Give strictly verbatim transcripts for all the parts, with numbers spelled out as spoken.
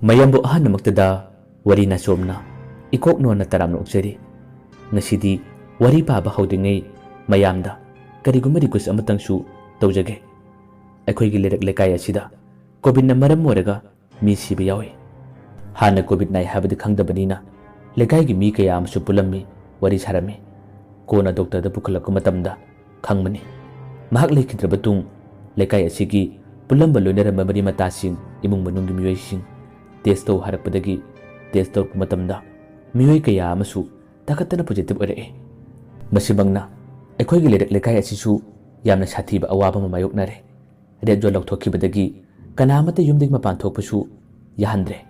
ꯃꯌꯥꯝꯕꯨ ꯑꯍꯥꯟꯕꯃꯛꯇꯗ ꯋꯥꯔꯤ ꯅꯥꯆꯣꯝꯅ ꯏꯀꯣꯛ ꯅꯣꯟꯅ ꯇꯔꯥꯝꯅ ꯑꯣꯛꯆꯔꯤ꯫ ꯉꯁꯤꯗꯤ ꯋꯥꯔꯤ ꯄꯥꯕ ꯍꯧꯗ꯭ꯔꯤꯉꯩ ꯃꯌꯥꯝꯗ ꯀꯔꯤꯒꯨꯝꯕ request ꯑꯃꯇꯪꯁꯨ ꯇꯧꯖꯒꯦ꯫ ꯑꯩꯈꯣꯏꯒꯤ ꯂꯩꯔꯛ ꯂꯩꯀꯥꯏ ꯑꯁꯤꯗ COVIDꯅ ꯃꯔꯝ ꯑꯣꯏꯔꯒ ꯃꯤ ꯁꯤꯕ ꯌꯥꯎꯏ꯫ ꯍꯥꯟꯅ COVID ꯅꯥꯏ ꯍꯥꯏꯕꯗꯤ ꯈꯪꯗꯕꯅꯤꯅ ꯂꯩꯀꯥꯏꯒꯤ ꯃꯤ ꯀꯌꯥ ꯑꯃꯁꯨ ꯄꯨꯜꯂꯝꯃꯤ, ꯋꯥꯔꯤ ꯁꯥꯔꯝꯃꯤ꯫ ꯀꯣꯟꯅ doctorꯗ ꯄꯨꯈꯠꯂꯛꯄ ꯃꯇꯝꯗ ꯈꯪꯕꯅꯤ꯫ ꯃꯍꯥꯛ ꯂꯩꯈꯤꯗ꯭ꯔꯕ ꯇꯨꯡ ꯂꯩꯀꯥꯏ ꯑꯁꯤꯒꯤ ꯄꯨꯜꯂꯝꯕ ꯂꯣꯏꯅꯔꯝꯕ ꯃꯔꯤ ꯃꯇꯥꯁꯤꯡ, ꯏꯃꯨꯡ ꯃꯅꯨꯡꯒꯤ ꯃꯤꯑꯣꯏꯁꯤꯡ test ꯇꯧ ꯍꯥꯏꯔꯛꯄꯗꯒꯤ test ꯇꯧꯔꯛꯄ ꯃꯇꯝꯗ ꯃꯤꯑꯣꯏ ꯀꯌꯥ ꯑꯃꯁꯨ ꯇꯥꯈꯠꯇꯅ positive ꯑꯣꯏꯔꯛꯏ꯫ ꯃꯁꯤꯃꯛꯅ ꯑꯩꯈꯣꯏꯒꯤ ꯂꯩꯔꯛ ꯂꯩꯀꯥꯏ ꯑꯁꯤꯁꯨ ꯌꯥꯝꯅ ꯁꯥꯊꯤꯕ ꯑꯋꯥꯕ ꯑꯃ ꯃꯥꯌꯣꯛꯅꯔꯦ꯫ Red zone ꯂꯧꯊꯣꯛꯈꯤꯕꯗꯒꯤ ꯀꯅꯥ ꯑꯃꯠꯇ ꯌꯨꯝꯗꯒꯤ ꯃꯄꯥꯟ ꯊꯣꯛꯄꯁꯨ ꯌꯥꯍꯟꯗ꯭ꯔꯦ꯫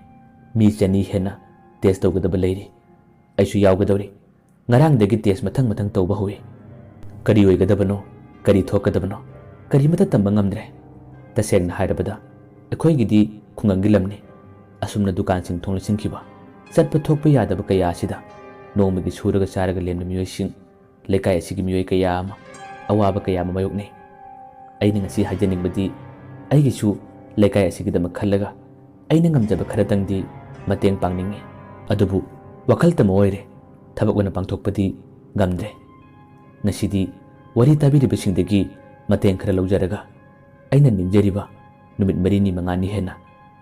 ꯃꯤ ꯆꯅꯤ ꯍꯦꯟꯅ test ꯇꯧꯒꯗꯕ ꯂꯩꯔꯤ꯫ ꯑꯩꯁꯨ ꯌꯥꯎꯒꯗꯧꯔꯤ꯫ ꯉꯔꯥꯡꯗꯒꯤ test ꯃꯊꯪ ꯃꯊꯪ ꯇꯧꯕ ꯍꯧꯏ꯫ ꯀꯔꯤ ꯑꯣꯏꯒꯗꯕꯅꯣ, ꯀꯔꯤ ꯊꯣꯛꯀꯗꯕꯅꯣ, ꯀꯔꯤꯃꯠꯇ ꯇꯝꯕ ꯉꯝꯗ꯭ꯔꯦ꯫ ꯇꯁꯦꯡꯅ ꯍꯥꯏꯔꯕꯗ, ꯑꯩꯈꯣꯏꯒꯤꯗꯤ ꯈꯨꯡꯒꯪꯒꯤ ꯂꯝꯅꯤ꯫ ꯑꯁꯨꯝꯅ ꯗꯨꯀꯥꯟꯁꯤꯡ ꯊꯣꯡ ꯂꯣꯟꯁꯤꯟꯈꯤꯕ, ꯆꯠꯄ ꯊꯣꯛꯄ ꯌꯥꯗꯕ ꯀꯌꯥ ꯑꯁꯤꯗ ꯅꯣꯡꯃꯒꯤ ꯁꯨꯔꯒ ꯆꯥꯔꯒ ꯂꯦꯝꯕ ꯃꯤꯑꯣꯏꯁꯤꯡ, ꯂꯩꯀꯥꯏ ꯑꯁꯤꯒꯤ ꯃꯤꯑꯣꯏ ꯀꯌꯥ ꯑꯃ ꯑꯋꯥꯕ ꯀꯌꯥ ꯑꯃ ꯃꯥꯌꯣꯛꯅꯩ꯫ ꯑꯩꯅ ꯉꯁꯤ ꯍꯥꯏꯖꯅꯤꯡꯕꯗꯤ, ꯑꯩꯒꯤꯁꯨ ꯂꯩꯀꯥꯏ ꯑꯁꯤꯒꯤꯗꯃꯛ ꯈꯜꯂꯒ ꯑꯩꯅ ꯉꯝꯖꯕ ꯈꯔꯇꯪꯗꯤ ꯃꯇꯦꯡ ꯄꯥꯡꯅꯤꯡꯏ꯫ ꯑꯗꯨꯕꯨ ꯋꯥꯈꯜ ꯇꯝꯃ ꯑꯣꯏꯔꯦ, ꯊꯕꯛ ꯑꯣꯏꯅ ꯄꯥꯡꯊꯣꯛꯄꯗꯤ ꯉꯝꯗ꯭ꯔꯦ꯫ ꯉꯁꯤꯗꯤ ꯋꯥꯔꯤ ꯇꯥꯕꯤꯔꯤꯕꯁꯤꯡꯗꯒꯤ ꯃꯇꯦꯡ ꯈꯔ ꯂꯧꯖꯔꯒ ꯑꯩꯅ ꯅꯤꯡꯖꯔꯤꯕ ꯅꯨꯃꯤꯠ ꯃꯔꯤꯅꯤ ꯃꯉꯥꯅꯤ ꯍꯦꯟꯅ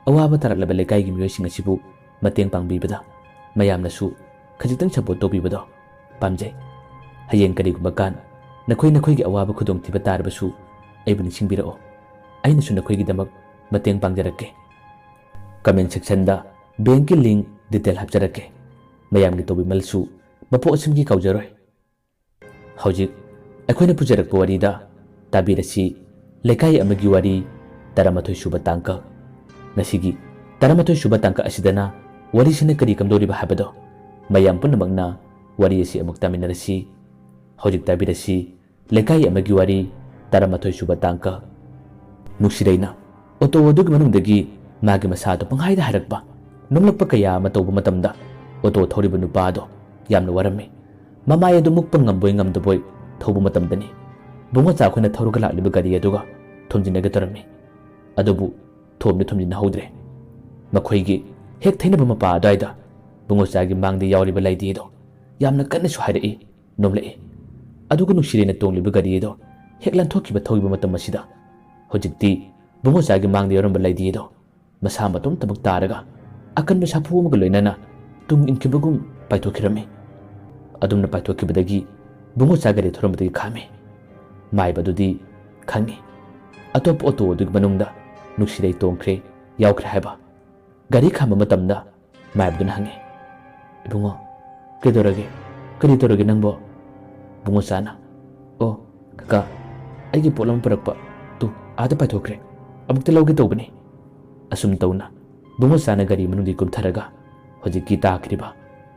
ꯑꯋꯥꯕ ꯇꯥꯔꯛꯂꯕ ꯂꯩꯀꯥꯏꯒꯤ ꯃꯤꯑꯣꯏꯁꯤꯡ ꯑꯁꯤꯕꯨ ꯃꯇꯦꯡ ꯄꯥꯡꯕꯤꯕꯗ ꯃꯌꯥꯝꯅꯁꯨ ꯈꯖꯤꯛꯇꯪ support ꯇꯧꯕꯤꯕꯗꯣ ꯄꯥꯝꯖꯩ꯫ ꯍꯌꯦꯡ ꯀꯔꯤꯒꯨꯝꯕ ꯀꯥꯟ ꯅꯈꯣꯏ ꯅꯈꯣꯏꯒꯤ ꯑꯋꯥꯕ ꯈꯨꯗꯣꯡꯊꯤꯕ ꯇꯥꯔꯕꯁꯨ ꯑꯩꯕꯨ ꯅꯤꯡꯁꯤꯡꯕꯤꯔꯛꯑꯣ꯫ ꯑꯩꯅꯁꯨ ꯅꯈꯣꯏꯒꯤꯗꯃꯛ ꯃꯇꯦꯡ ꯄꯥꯡꯖꯔꯛꯀꯦ꯫ Comment sectionꯗ bankꯀꯤ link detail ꯍꯥꯞꯆꯔꯛꯀꯦ꯫ ꯃꯌꯥꯝꯒꯤ ꯇꯧꯕꯤꯃꯜꯁꯨ ꯃꯄꯣꯛ ꯑꯁꯤꯒꯤ ꯀꯥꯎꯖꯔꯣꯏ꯫ ꯍꯧꯖꯤꯛ ꯑꯩꯈꯣꯏꯅ ꯄꯨꯖꯔꯛꯄ ꯋꯥꯔꯤꯗ ꯇꯥꯕꯤꯔꯁꯤ, ꯂꯩꯀꯥꯏ ꯑꯃꯒꯤ ꯋꯥꯔꯤ, ꯇꯔꯥꯃꯥꯊꯣꯏ ꯁꯨꯕ ꯇꯥꯡꯀꯛ꯫ ꯉꯁꯤꯒꯤ ꯇꯔꯥꯃꯥꯊꯣꯏ ꯁꯨꯕ ꯇꯥꯡꯀꯛ ꯑꯁꯤꯗꯅ ꯋꯥꯔꯤꯁꯤꯅ ꯀꯔꯤ ꯀꯝꯗꯧꯔꯤꯕ ꯍꯥꯏꯕꯗꯣ ꯃꯌꯥꯝ ꯄꯨꯝꯅꯃꯛꯅ ꯋꯥꯔꯤ ꯑꯁꯤ ꯑꯃꯨꯛ ꯇꯥꯃꯤꯟꯅꯔꯁꯤ꯫ ꯍꯧꯖꯤꯛ ꯇꯥꯕꯤꯔꯁꯤ, ꯂꯩꯀꯥꯏ ꯑꯃꯒꯤ ꯋꯥꯔꯤ, ꯇꯔꯥꯃꯥꯊꯣꯏ ꯁꯨꯕ ꯇꯥꯡꯀꯛ꯫ ꯅꯨꯡꯁꯤꯔꯩꯅ ꯑꯣꯇꯣ ꯑꯗꯨꯒꯤ ꯃꯅꯨꯡꯗꯒꯤ ꯃꯥꯒꯤ ꯃꯁꯥꯗꯣ ꯄꯪꯍꯥꯏꯗ ꯍꯥꯏꯔꯛꯄ, ꯅꯣꯛꯂꯛꯄ ꯀꯌꯥ ꯑꯃ ꯇꯧꯕ ꯃꯇꯝꯗ ꯑꯣꯇꯣ ꯊꯧꯔꯤꯕ ꯅꯨꯄꯥ ꯑꯗꯣ ꯌꯥꯝꯅ ꯋꯥꯔꯝꯃꯤ꯫ ꯃꯃꯥꯏ ꯑꯗꯨ ꯃꯨꯛꯄ ꯉꯝꯕꯣꯏ ꯉꯝꯗꯕꯣꯏ ꯊꯧꯕ ꯃꯇꯝꯗꯅꯤ ꯕꯨꯡꯉꯣꯆꯥ ꯑꯩꯈꯣꯏꯅ ꯊꯧꯔꯒ ꯂꯥꯛꯂꯤꯕ ꯒꯥꯔꯤ ꯑꯗꯨꯒ ꯊꯣꯝꯖꯤꯟꯅꯒꯦ ꯇꯧꯔꯝꯃꯤ꯫ ꯑꯗꯨꯕꯨ ꯊꯣꯝꯗꯤ ꯊꯣꯝꯖꯤꯟꯅꯍꯧꯗ꯭ꯔꯦ꯫ ꯃꯈꯣꯏꯒꯤ ꯍꯦꯛ ꯊꯩꯅꯕ ꯃꯄꯥ ꯑꯗꯨꯋꯥꯏꯗ ꯕꯨꯡꯉꯣꯆꯥꯒꯤ ꯃꯥꯡꯗ ꯌꯥꯎꯔꯤꯕ ꯂꯩꯗꯤ ꯑꯗꯣ ꯌꯥꯝꯅ ꯀꯟꯅꯁꯨ ꯍꯥꯏꯔꯛꯏ, ꯅꯣꯝꯂꯛꯏ꯫ ꯑꯗꯨꯒ ꯅꯨꯡꯁꯤꯔꯩꯅ ꯇꯣꯡꯂꯤꯕ ꯒꯥꯔꯤ ꯑꯗꯣ ꯍꯦꯛ ꯂꯥꯟꯊꯣꯛꯈꯤꯕ ꯊꯧꯈꯤꯕ ꯃꯇꯝ ꯑꯁꯤꯗ ꯍꯧꯖꯤꯛꯇꯤ ꯕꯨꯡꯉꯣꯆꯥꯒꯤ ꯃꯥꯡꯗ ꯌꯥꯎꯔꯝꯕ ꯂꯩꯗꯤ ꯑꯗꯣ ꯃꯁꯥ ꯃꯇꯣꯝꯇꯃꯛ ꯇꯥꯔꯒ ꯑꯀꯟꯕ ꯁꯥꯐꯨ ꯑꯃꯒ ꯂꯣꯏꯅꯅ ꯇꯨꯡ ꯏꯟꯈꯤꯕꯒꯨꯝ ꯄꯥꯏꯊꯣꯛꯈꯤꯔꯝꯃꯤ꯫ ꯑꯗꯨꯝꯅ ꯄꯥꯏꯊꯣꯛꯈꯤꯕꯗꯒꯤ ꯕꯨꯡꯉꯣꯆꯥ ꯒꯥꯔꯤ ꯊꯧꯔꯝꯕꯗꯒꯤ ꯈꯥꯝꯃꯤ꯫ ꯃꯥꯏꯕꯗꯨꯗꯤ ꯈꯪꯉꯤ꯫ ꯑꯇꯣꯞꯄ ꯑꯣꯇꯣ ꯑꯗꯨꯒꯤ ꯃꯅꯨꯡꯗ ꯅꯨꯡꯁꯤꯔꯩ ꯇꯣꯡꯈ꯭ꯔꯦ, ꯌꯥꯎꯈ꯭ꯔꯦ ꯍꯥꯏꯕ꯫ ꯒꯥꯔꯤ ꯈꯥꯝꯕ ꯃꯇꯝꯗ ꯃꯥꯏꯕꯗꯨꯅ ꯍꯪꯉꯤ, "ꯏꯕꯨꯡꯉꯣ, ꯀꯩꯗꯧꯔꯒꯦ? ꯀꯔꯤ ꯇꯧꯔꯒꯦ ꯅꯪꯕꯣ?" ꯕꯨꯡꯉꯣꯆꯥꯅ, "ꯑꯣ, ꯀꯀꯥ, ꯑꯩꯒꯤ ꯄꯣꯠ ꯑꯃ ꯄꯨꯔꯛꯄ, ꯇꯨ, ꯑꯥꯗ ꯄꯥꯏꯊꯣꯛꯈ꯭ꯔꯦ꯫ ꯑꯃꯨꯛꯇ ꯂꯧꯒꯦ ꯇꯧꯕꯅꯤ꯫" ꯑꯁꯨꯝ ꯇꯧꯅ ꯕꯨꯡꯉꯣꯆꯥꯅ ꯒꯥꯔꯤ ꯃꯅꯨꯡꯗꯒꯤ ꯀꯨꯝꯊꯔꯒ ꯍꯧꯖꯤꯛꯀꯤ ꯇꯥꯈ꯭ꯔꯤꯕ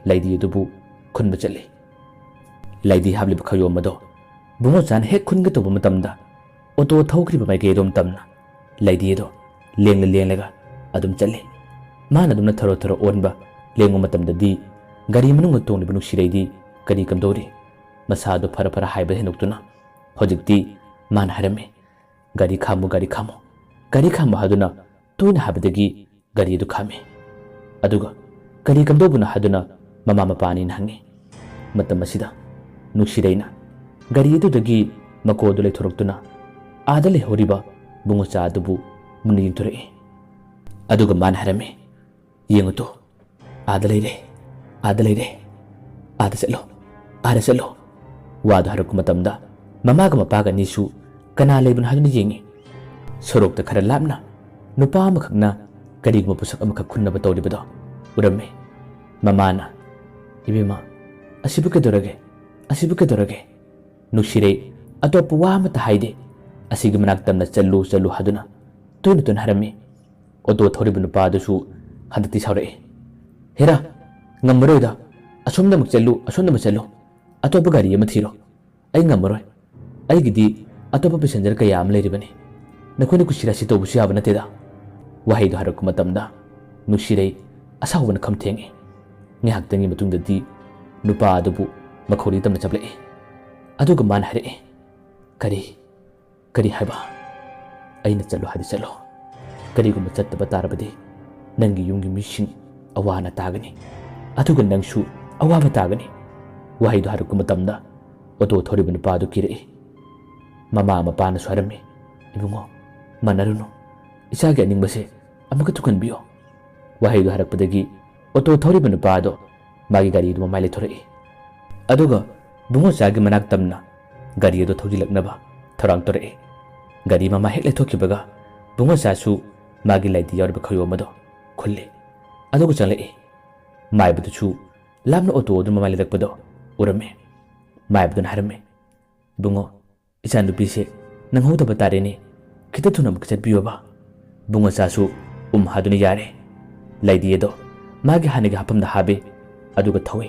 ꯂꯩꯗꯤ ꯑꯗꯨꯕꯨ ꯈꯨꯟꯕ ꯆꯠꯂꯤ꯫ ꯂꯩꯗꯤ ꯍꯥꯞꯂꯤꯕ ꯈꯌꯣꯝ ꯑꯗꯣ ꯕꯨꯡꯉꯣꯆꯥꯅ ꯍꯦꯛ ꯈꯨꯟꯒꯦ ꯇꯧꯕ ꯃꯇꯝꯗ ꯑꯣꯇꯣ ꯊꯧꯈ꯭ꯔꯤꯕ ꯃꯥꯏꯀꯩ ꯑꯗꯣꯝ ꯇꯝꯅ ꯂꯩꯗꯤ ꯑꯗꯣ ꯂꯦꯡꯂ ꯂꯦꯡꯂꯒ ꯑꯗꯨꯝ ꯆꯠꯂꯤ꯫ ꯃꯥꯅ ꯑꯗꯨꯝꯅ ꯊꯔꯣ ꯊꯔꯣ ꯑꯣꯟꯕ ꯂꯦꯡꯕ ꯃꯇꯝꯗꯗꯤ ꯒꯥꯔꯤ ꯃꯅꯨꯡꯗ ꯇꯣꯡꯂꯤꯕ ꯅꯨꯡꯁꯤꯔꯩꯗꯤ ꯀꯔꯤ ꯀꯝꯗꯧꯔꯤ? ꯃꯁꯥꯗꯣ ꯐꯔ ꯐꯔ ꯍꯥꯏꯕ ꯍꯦꯟꯗꯣꯛꯇꯨꯅ ꯍꯧꯖꯤꯛꯇꯤ ꯃꯥꯅ ꯍꯥꯏꯔꯝꯃꯤ, "ꯒꯥꯔꯤ ꯈꯥꯝꯃꯨ, ꯒꯥꯔꯤ ꯈꯥꯝꯃꯨ, ꯒꯥꯔꯤ ꯈꯥꯝꯃꯨ" ꯍꯥꯏꯗꯨꯅ ꯇꯣꯏꯅ ꯍꯥꯏꯕꯗꯒꯤ ꯒꯥꯔꯤ ꯑꯗꯨ ꯈꯥꯝꯃꯤ꯫ ꯑꯗꯨꯒ ꯀꯔꯤ ꯀꯝꯗꯧꯕꯅꯣ ꯍꯥꯏꯗꯨꯅ ꯃꯃꯥ ꯃꯄꯥ ꯑꯅꯤꯅ ꯍꯪꯉꯤ꯫ ꯃꯇꯝ ꯑꯁꯤꯗ ꯅꯨꯡꯁꯤꯔꯩꯅ ꯒꯥꯔꯤ ꯑꯗꯨꯗꯒꯤ ꯃꯀꯣꯛ ꯑꯗꯨ ꯂꯩꯊꯣꯔꯛꯇꯨꯅ ꯑꯥꯗ ꯂꯩꯍꯧꯔꯤꯕ ꯕꯨꯡꯉꯣꯆꯥ ꯑꯗꯨꯕꯨ ꯃꯨꯟꯅ ꯌꯦꯡꯊꯣꯔꯛꯏ꯫ ꯑꯗꯨꯒ ꯃꯥꯅ ꯍꯥꯏꯔꯝꯃꯤ, "ꯌꯦꯡꯉꯨ ꯇꯨ, ꯑꯥꯗ ꯂꯩꯔꯦ, ꯑꯥꯗ ꯂꯩꯔꯦ, ꯑꯥꯗ ꯆꯠꯂꯣ, ꯑꯥꯗ ꯆꯠꯂꯣ꯫" ꯋꯥꯗꯨ ꯍꯥꯏꯔꯛꯄ ꯃꯇꯝꯗ ꯃꯃꯥꯒ ꯃꯄꯥꯒ ꯑꯅꯤꯁꯨ ꯀꯅꯥ ꯂꯩꯕꯅꯣ ꯍꯥꯏꯗꯨꯅ ꯌꯦꯡꯉꯤ꯫ ꯁꯣꯔꯣꯛꯇ ꯈꯔ ꯂꯥꯞꯅ ꯅꯨꯄꯥ ꯑꯃꯈꯛꯅ ꯀꯔꯤꯒꯨꯝꯕ ꯄꯣꯠꯁꯛ ꯑꯃꯈꯛ ꯈꯨꯟꯅꯕ ꯇꯧꯔꯤꯕꯗꯣ ꯎꯔꯝꯃꯤ꯫ ꯃꯃꯥꯅ, "ꯏꯕꯦꯝꯃ, ꯑꯁꯤꯕꯨ ꯀꯩꯗꯧꯔꯒꯦ? ꯑꯁꯤꯕꯨ ꯀꯩꯗꯧꯔꯒꯦ?" ꯅꯨꯡꯁꯤꯔꯩ ꯑꯇꯣꯞꯄ ꯋꯥ ꯑꯃꯠꯇ ꯍꯥꯏꯗꯦ꯫ ꯑꯁꯤꯒꯤ ꯃꯅꯥꯛ ꯇꯝꯅ ꯆꯠꯂꯨ, ꯆꯠꯂꯨ ꯍꯥꯏꯗꯨꯅ ꯇꯣꯏꯅ ꯇꯣꯏꯅ ꯍꯥꯏꯔꯝꯃꯤ꯫ ꯑꯣꯇꯣ ꯊꯧꯔꯤꯕ ꯅꯨꯄꯥ ꯑꯗꯨꯁꯨ ꯍꯟꯗꯛꯇꯤ ꯁꯥꯎꯔꯛꯏ꯫ "ꯍꯦꯔꯥ, ꯉꯝꯃꯔꯣꯏꯗ, ꯑꯁꯣꯝꯗ ꯑꯃꯨꯛ ꯆꯠꯂꯨ, ꯑꯁꯣꯝꯗ ꯑꯃꯨꯛ ꯆꯠꯂꯨ, ꯑꯇꯣꯞꯄ ꯒꯥꯔꯤ ꯑꯃ ꯊꯤꯔꯣ꯫ ꯑꯩ ꯉꯝꯃꯔꯣꯏ꯫ ꯑꯩꯒꯤꯗꯤ ꯑꯇꯣꯞꯄ ꯄꯦꯁꯦꯟꯖꯔ ꯀꯌꯥ ꯑꯃ ꯂꯩꯔꯤꯕꯅꯤ꯫ ꯅꯈꯣꯏꯅ ꯀꯨꯁꯤꯔꯥꯁꯤ ꯇꯧꯕꯁꯨ ꯌꯥꯕ ꯅꯠꯇꯦꯗ꯫" ꯋꯥꯍꯩꯗꯣ ꯍꯥꯏꯔꯛꯄ ꯃꯇꯝꯗ ꯅꯨꯡꯁꯤꯔꯩ ꯑꯁꯥꯎꯕꯅ ꯈꯝ ꯊꯦꯡꯉꯤ꯫ ꯉꯥꯏꯍꯥꯛꯇꯪꯒꯤ ꯃꯇꯨꯡꯗꯗꯤ ꯅꯨꯄꯥ ꯑꯗꯨꯕꯨ ꯃꯈꯧꯔꯤ ꯇꯝꯅ ꯆꯞꯂꯛꯏ꯫ ꯑꯗꯨꯒ ꯃꯥꯅ ꯍꯥꯏꯔꯛꯏ, "ꯀꯔꯤ? ꯀꯔꯤ ꯍꯥꯏꯕ? ꯑꯩꯅ ꯆꯠꯂꯣ ꯍꯥꯏꯗꯤ ꯆꯠꯂꯣ꯫ ꯀꯔꯤꯒꯨꯝꯕ ꯆꯠꯇꯕ ꯇꯥꯔꯕꯗꯤ ꯅꯪꯒꯤ ꯌꯨꯝꯒꯤ ꯃꯤꯁꯤꯡ ꯑꯋꯥ ꯑꯅꯥ ꯇꯥꯒꯅꯤ, ꯑꯗꯨꯒ ꯅꯪꯁꯨ ꯑꯋꯥꯕ ꯇꯥꯒꯅꯤ꯫ ꯋꯥꯍꯩꯗꯨ ꯍꯥꯏꯔꯛꯄ ꯃꯇꯝꯗ ꯑꯣꯇꯣ ꯊꯧꯔꯤꯕ ꯅꯨꯄꯥꯗꯨ ꯀꯤꯔꯛꯏ꯫ ꯃꯃꯥ ꯃꯄꯥꯅꯁꯨ ꯍꯥꯏꯔꯝꯃꯤ, "ꯏꯕꯨꯡꯉꯣ, ꯃꯥꯟꯅꯔꯨꯅꯨ, ꯏꯆꯥꯒꯤ ꯑꯅꯤꯡꯕꯁꯦ ꯑꯃꯨꯛꯀ ꯊꯨꯡꯍꯟꯕꯤꯌꯣ"꯫ ꯋꯥꯍꯩꯗꯨ ꯍꯥꯏꯔꯛꯄꯗꯒꯤ ꯑꯣꯇꯣ ꯊꯧꯔꯤꯕ ꯅꯨꯄꯥ ꯑꯗꯣ ꯃꯥꯒꯤ ꯒꯥꯔꯤꯗꯨ ꯃꯃꯥꯏ ꯂꯩꯊꯣꯔꯛꯏ꯫ ꯑꯗꯨꯒ ꯕꯨꯡꯉꯣꯆꯥꯒꯤ ꯃꯅꯥꯛ ꯇꯝꯅ ꯒꯥꯔꯤ ꯑꯗꯨ ꯊꯧꯖꯤꯜꯂꯛꯅꯕ ꯊꯧꯔꯥꯡ ꯇꯧꯔꯛꯏ꯫ ꯒꯥꯔꯤ ꯃꯃꯥ ꯍꯦꯛ ꯂꯩꯊꯣꯛꯈꯤꯕꯒ ꯕꯨꯡꯉꯣꯆꯥꯁꯨ ꯃꯥꯒꯤ ꯂꯥꯏꯗꯤ ꯌꯥꯎꯔꯤꯕ ꯈꯌꯣꯝ ꯑꯗꯣ ꯈꯨꯜꯂꯤ꯫ ꯑꯗꯨꯒ ꯆꯪꯂꯛꯏ꯫ ꯃꯥꯏꯕꯗꯨꯁꯨ ꯂꯥꯞꯅ ꯑꯣꯇꯣ ꯑꯗꯨ ꯃꯃꯥꯏ ꯂꯩꯔꯛꯄꯗꯣ ꯎꯔꯝꯃꯤ꯫ ꯃꯥꯏꯕꯗꯨꯅ ꯍꯥꯏꯔꯝꯃꯤ, "ꯏꯕꯨꯡꯉꯣ, ꯏꯆꯥꯅꯨꯄꯤꯁꯦ ꯅꯪꯍꯧꯗꯕ ꯇꯥꯔꯦꯅꯦ, ꯈꯤꯇ ꯊꯨꯅ ꯑꯃꯨꯛ ꯆꯠꯄꯤꯌꯣꯕ"꯫ ꯕꯨꯡꯉꯣꯆꯥꯁꯨ ꯎꯝ ꯍꯥꯗꯨꯅ ꯌꯥꯔꯦ꯫ ꯂꯩꯗꯤ ꯑꯗꯣ ꯃꯥꯒꯤ ꯍꯥꯟꯅꯒꯤ ꯍꯥꯐꯝꯗ ꯍꯥꯞꯄꯤ, ꯑꯗꯨꯒ ꯊꯧꯏ꯫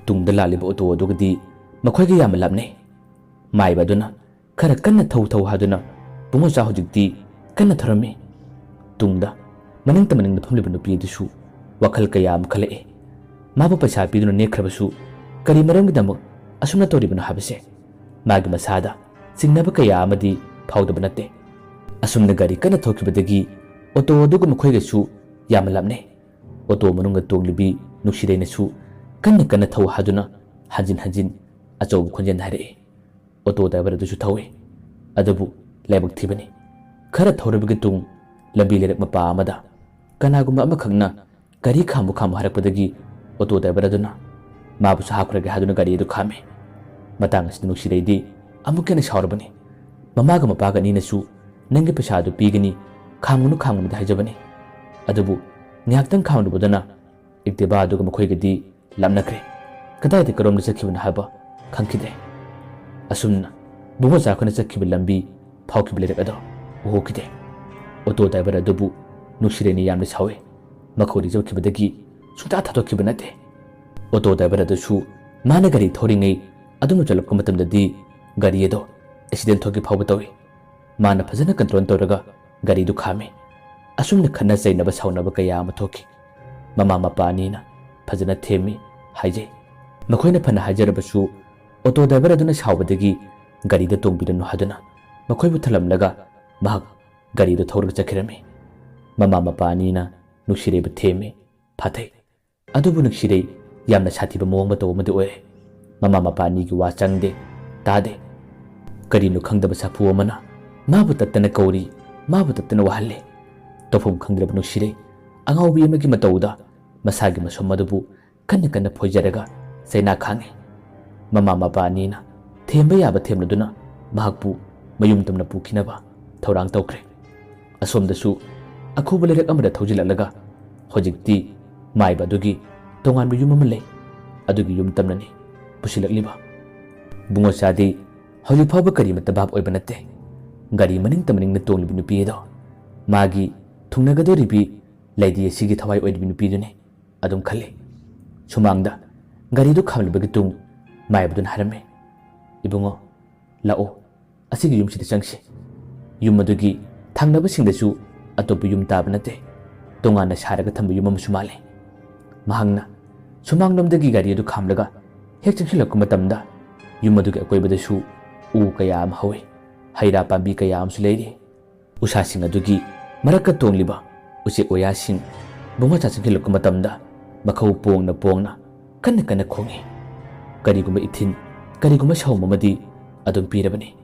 ꯇꯨꯡꯗ ꯂꯥꯛꯂꯤꯕ ꯑꯣꯇꯣ ꯑꯗꯨꯒꯗꯤ ꯃꯈꯣꯏꯒ ꯌꯥꯝꯅ ꯂꯥꯞꯅꯩ꯫ ꯃꯥꯏꯕ ꯑꯗꯨꯅ ꯈꯔ ꯀꯟꯅ ꯊꯧ ꯊꯧ ꯍꯥꯏꯗꯨꯅ ꯕꯨꯡꯉꯣꯆꯥ ꯍꯧꯖꯤꯛꯇꯤ ꯀꯟꯅ ꯊꯧꯔꯝꯃꯤ꯫ ꯇꯨꯡꯗ ꯃꯅꯤꯡꯗ ꯃꯅꯤꯡꯗ ꯐꯝꯂꯤꯕ ꯅꯨꯄꯤ ꯑꯗꯨꯁꯨ ꯋꯥꯈꯜ ꯀꯌꯥ ꯑꯃ ꯈꯜꯂꯛꯏ꯫ ꯃꯥꯕꯨ ꯄꯩꯁꯥ ꯄꯤꯗꯨꯅ ꯅꯦꯛꯈ꯭ꯔꯕꯁꯨ ꯀꯔꯤ ꯃꯔꯝꯒꯤꯗꯃꯛ ꯑꯁꯨꯝꯅ ꯇꯧꯔꯤꯕꯅꯣ ꯍꯥꯏꯕꯁꯦ ꯃꯥꯒꯤ ꯃꯁꯥꯗ ꯆꯤꯡꯅꯕ ꯀꯌꯥ ꯑꯃꯗꯤ ꯐꯥꯎꯗꯕ ꯅꯠꯇꯦ꯫ ꯑꯁꯨꯝꯅ ꯒꯥꯔꯤ ꯀꯟꯅ ꯊꯧꯈꯤꯕꯗꯒꯤ ꯑꯣꯇꯣ ꯑꯗꯨꯒ ꯃꯈꯣꯏꯒꯁꯨ ꯌꯥꯝꯅ ꯂꯥꯞꯅꯩ꯫ ꯑꯣꯇꯣ ꯃꯅꯨꯡꯗ ꯇꯣꯡꯂꯤꯕꯤ ꯅꯨꯡꯁꯤꯔꯩꯅꯁꯨ ꯀꯟꯅ ꯀꯟꯅ ꯊꯧ ꯍꯥꯏꯗꯨꯅ ꯍꯟꯖꯤꯟ ꯍꯟꯖꯤꯟ ꯑꯆꯧꯕ ꯈꯣꯟꯖꯦꯜꯗ ꯍꯥꯏꯔꯛꯏ꯫ ꯑꯣꯇꯣ ꯗ꯭ꯔꯥꯏꯚꯔ ꯑꯗꯨꯁꯨ ꯊꯧꯏ꯫ ꯑꯗꯨꯕꯨ ꯂꯥꯏꯕꯛ ꯊꯤꯕꯅꯤ, ꯈꯔ ꯊꯧꯔꯕꯒꯤ ꯇꯨꯡ ꯂꯝꯕꯤ ꯂꯩꯔꯛ ꯃꯄꯥ ꯑꯃꯗ ꯀꯅꯥꯒꯨꯝꯕ ꯑꯃꯈꯛꯅ ꯒꯥꯔꯤ ꯈꯥꯝꯃꯨ ꯈꯥꯝꯃꯨ ꯍꯥꯏꯔꯛꯄꯗꯒꯤ ꯑꯣꯇꯣ ꯗ꯭ꯔꯥꯏꯚꯔ ꯑꯗꯨꯅ ꯃꯥꯕꯨꯁꯨ ꯍꯥꯞꯈ꯭ꯔꯒꯦ ꯍꯥꯏꯗꯨꯅ ꯒꯥꯔꯤ ꯑꯗꯨ ꯈꯥꯝꯃꯤ꯫ ꯃꯇꯥꯡ ꯑꯁꯤꯗ ꯅꯨꯡꯁꯤꯔꯩꯗꯤ ꯑꯃꯨꯛꯀ ꯍꯦꯟꯅ ꯁꯥꯎꯔꯕꯅꯤ꯫ ꯃꯃꯥꯒ ꯃꯄꯥꯒ ꯑꯅꯤꯅꯁꯨ "ꯅꯪꯒꯤ ꯄꯩꯁꯥ ꯑꯗꯨ ꯄꯤꯒꯅꯤ, ꯈꯥꯝꯒꯅꯨ, ꯈꯥꯝꯒꯅꯨꯗꯤ" ꯍꯥꯏꯖꯕꯅꯤ꯫ ꯑꯗꯨꯕꯨ ꯉꯥꯏꯍꯥꯛꯇꯪ ꯈꯥꯝꯂꯨꯕꯗꯅ ꯑꯦꯛꯇꯤꯚꯥ ꯑꯗꯨꯒ ꯃꯈꯣꯏꯒꯗꯤ ꯂꯥꯞꯅꯈ꯭ꯔꯦ꯫ ꯀꯗꯥꯏꯗ ꯀꯔꯣꯝꯗ ꯆꯠꯈꯤꯕꯅꯣ ꯍꯥꯏꯕ ꯈꯪꯈꯤꯗ꯭ꯔꯦ꯫ ꯑꯁꯨꯝꯅ ꯕꯨꯡꯉꯣꯆꯥ ꯑꯩꯈꯣꯏꯅ ꯆꯠꯈꯤꯕ ꯂꯝꯕꯤ ꯐꯥꯎꯈꯤꯕ ꯂꯩꯔꯛ ꯑꯗꯣ ꯎꯍꯧꯈꯤꯗꯦ꯫ ꯑꯣꯇꯣ ꯗ꯭ꯔꯥꯏꯚꯔ ꯑꯗꯨꯕꯨ ꯅꯨꯡꯁꯤꯔꯩꯅ ꯌꯥꯝꯅ ꯁꯥꯎꯏ꯫ ꯃꯈꯧꯔꯤ ꯆꯠꯈꯤꯕꯗꯒꯤ ꯁꯨꯡꯊꯥ ꯊꯥꯗꯣꯛꯈꯤꯕ ꯅꯠꯇꯦ꯫ ꯑꯣꯇꯣ ꯗ꯭ꯔꯥꯏꯚꯔ ꯑꯗꯨꯁꯨ ꯃꯥꯅ ꯒꯥꯔꯤ ꯊꯧꯔꯤꯉꯩ ꯑꯗꯨꯝꯅ ꯆꯠꯂꯛꯄ ꯃꯇꯝꯗꯗꯤ ꯒꯥꯔꯤ ꯑꯗꯣ ꯑꯦꯛꯁꯤꯗꯦꯟ ꯊꯣꯛꯈꯤ ꯐꯥꯎꯕ ꯇꯧꯏ꯫ ꯃꯥꯅ ꯐꯖꯅ ꯀꯟꯇ꯭ꯔꯣꯜ ꯇꯧꯔꯒ ꯒꯥꯔꯤꯗꯨ ꯈꯥꯝꯃꯤ꯫ ꯑꯁꯨꯝꯅ ꯈꯠꯅ ꯆꯩꯅꯕ ꯁꯥꯎꯅꯕ ꯀꯌꯥ ꯑꯃ ꯊꯣꯛꯈꯤ꯫ ꯃꯃꯥ ꯃꯄꯥ ꯑꯅꯤꯅ ꯐꯖꯅ ꯊꯦꯝꯃꯤ ꯍꯥꯏꯖꯩ꯫ ꯃꯈꯣꯏꯅ ꯐꯅ ꯍꯥꯏꯖꯔꯕꯁꯨ ꯑꯣꯇꯣ ꯗ꯭ꯔꯥꯏꯚꯔ ꯑꯗꯨꯅ ꯁꯥꯎꯕꯗꯒꯤ ꯒꯥꯔꯤꯗ ꯇꯣꯡꯕꯤꯔꯅꯨ ꯍꯥꯏꯗꯨꯅ ꯃꯈꯣꯏꯕꯨ ꯊꯜꯂꯝꯂꯒ ꯃꯍꯥꯛ ꯒꯥꯔꯤꯗꯨ ꯊꯧꯔꯒ ꯆꯠꯈꯤꯔꯝꯃꯤ꯫ ꯃꯃꯥ ꯃꯄꯥ ꯑꯅꯤꯅ ꯅꯨꯡꯁꯤꯔꯩꯕꯨ ꯊꯦꯝꯃꯤ꯫ ꯐꯥꯊꯩ꯫ ꯑꯗꯨꯕꯨ ꯅꯨꯡꯁꯤꯔꯩ ꯌꯥꯝꯅ ꯁꯥꯊꯤꯕ ꯃꯑꯣꯡ ꯃꯇꯧ ꯑꯃꯗꯤ ꯑꯣꯏꯔꯦ꯫ ꯃꯃꯥ ꯃꯄꯥ ꯑꯅꯤꯒꯤ ꯋꯥ ꯆꯪꯗꯦ, ꯇꯥꯗꯦ꯫ ꯀꯔꯤꯅꯣ ꯈꯪꯗꯕ ꯁꯥꯐꯨ ꯑꯃꯅ ꯃꯥꯕꯨ ꯇꯠꯇꯅ ꯀꯧꯔꯤ, ꯃꯥꯕꯨ ꯇꯠꯇꯅ ꯋꯥꯍꯜꯂꯤ꯫ ꯇꯧꯐꯝ ꯈꯪꯗ꯭ꯔꯕ ꯅꯨꯡꯁꯤꯔꯩ ꯑꯉꯥꯎꯕꯤ ꯑꯃꯒꯤ ꯃꯇꯧꯗ ꯃꯁꯥꯒꯤ ꯃꯁꯝ ꯑꯗꯨꯕꯨ ꯀꯟꯅ ꯀꯟꯅ ꯐꯣꯏꯖꯔꯒ ꯆꯩꯅꯥ ꯈꯥꯡꯉꯤ꯫ ꯃꯃꯥ ꯃꯄꯥ ꯑꯅꯤꯅ ꯊꯦꯝꯕ ꯌꯥꯕ ꯊꯦꯝꯂꯗꯨꯅ ꯃꯍꯥꯛꯄꯨ ꯃꯌꯨꯝ ꯇꯝꯅ ꯄꯨꯈꯤꯅꯕ ꯊꯧꯔꯥꯡ ꯇꯧꯈ꯭ꯔꯦ꯫ ꯑꯁꯣꯝꯗꯁꯨ ꯑꯈꯨꯕ ꯂꯩꯔꯛ ꯑꯃꯗ ꯊꯧꯖꯤꯜꯂꯛꯂꯒ ꯍꯧꯖꯤꯛꯇꯤ ꯃꯥꯏꯕ ꯑꯗꯨꯒꯤ ꯇꯣꯉꯥꯟꯕ ꯌꯨꯝ ꯑꯃ ꯂꯩ꯫ ꯑꯗꯨꯒꯤ ꯌꯨꯝ ꯇꯝꯅꯅꯤ ꯄꯨꯁꯤꯜꯂꯛꯂꯤꯕ꯫ ꯕꯨꯡꯉꯣꯆꯥꯗꯤ ꯍꯧꯖꯤꯛ ꯐꯥꯎꯕ ꯀꯔꯤꯃꯠꯇ ꯚꯥꯞ ꯑꯣꯏꯕ ꯅꯠꯇꯦ꯫ ꯒꯥꯔꯤ ꯃꯅꯤꯡꯇ ꯃꯅꯤꯡꯗ ꯇꯣꯡꯂꯤꯕ ꯅꯨꯄꯤ ꯑꯗꯣ ꯃꯥꯒꯤ ꯊꯨꯡꯅꯒꯗꯧꯔꯤꯕꯤ ꯂꯩꯗꯤ ꯑꯁꯤꯒꯤ ꯊꯋꯥꯏ ꯑꯣꯏꯔꯤꯕ ꯅꯨꯄꯤꯗꯨꯅꯤ ꯑꯗꯨꯝ ꯈꯜꯂꯤ꯫ ꯁꯨꯃꯥꯡꯗ ꯒꯥꯔꯤꯗꯨ ꯈꯥꯝꯂꯤꯕꯒꯤ ꯇꯨꯡ ꯃꯥꯏꯕꯗꯨꯅ ꯍꯥꯏꯔꯝꯃꯤ, "ꯏꯕꯨꯡꯉꯣ, ꯂꯥꯛꯑꯣ, ꯑꯁꯤꯒꯤ ꯌꯨꯝꯁꯤꯗ ꯆꯪꯁꯤ꯫ ꯌꯨꯝ ꯑꯗꯨꯒꯤ ꯊꯪꯅꯕꯁꯤꯡꯗꯁꯨ ꯑꯇꯣꯞꯄ ꯌꯨꯝ ꯇꯥꯕ ꯅꯠꯇꯦ꯫ ꯇꯣꯉꯥꯟꯅ ꯁꯥꯔꯒ ꯊꯝꯕ ꯌꯨꯝ ꯑꯃꯁꯨ ꯃꯥꯜꯂꯤ꯫" ꯃꯍꯥꯛꯅ ꯁꯨꯃꯥꯡꯂꯣꯝꯗꯒꯤ ꯒꯥꯔꯤ ꯑꯗꯨ ꯈꯥꯝꯂꯒ ꯍꯦꯛ ꯆꯪꯁꯤꯜꯂꯛꯄ ꯃꯇꯝꯗ ꯌꯨꯝ ꯑꯗꯨꯒꯤ ꯑꯀꯣꯏꯕꯗꯁꯨ ꯎ ꯀꯌꯥ ꯑꯃ ꯍꯧꯏ꯫ ꯍꯩ ꯔꯥ ꯄꯥꯝꯕꯤ ꯀꯌꯥ ꯑꯃꯁꯨ ꯂꯩꯔꯤ꯫ ꯎꯁꯥꯁꯤꯡ ꯑꯗꯨꯒꯤ ꯃꯔꯛꯇ ꯇꯣꯡꯂꯤꯕ ꯎꯆꯦꯛ ꯋꯥꯌꯥꯁꯤꯡ ꯕꯨꯡꯉꯣꯆꯥ ꯆꯪꯁꯤꯜꯂꯛꯄ ꯃꯇꯝꯗ ꯃꯈꯧ ꯄꯣꯡꯅ ꯄꯣꯡꯅ ꯀꯟꯅ ꯀꯟꯅ ꯈꯣꯡꯏ꯫ ꯀꯔꯤꯒꯨꯝꯕ ꯏꯊꯤꯟ, ꯀꯔꯤꯒꯨꯝꯕ ꯁꯥꯎꯝ ꯑꯃꯗꯤ ꯑꯗꯨꯝ ꯄꯤꯔꯕꯅꯤ꯫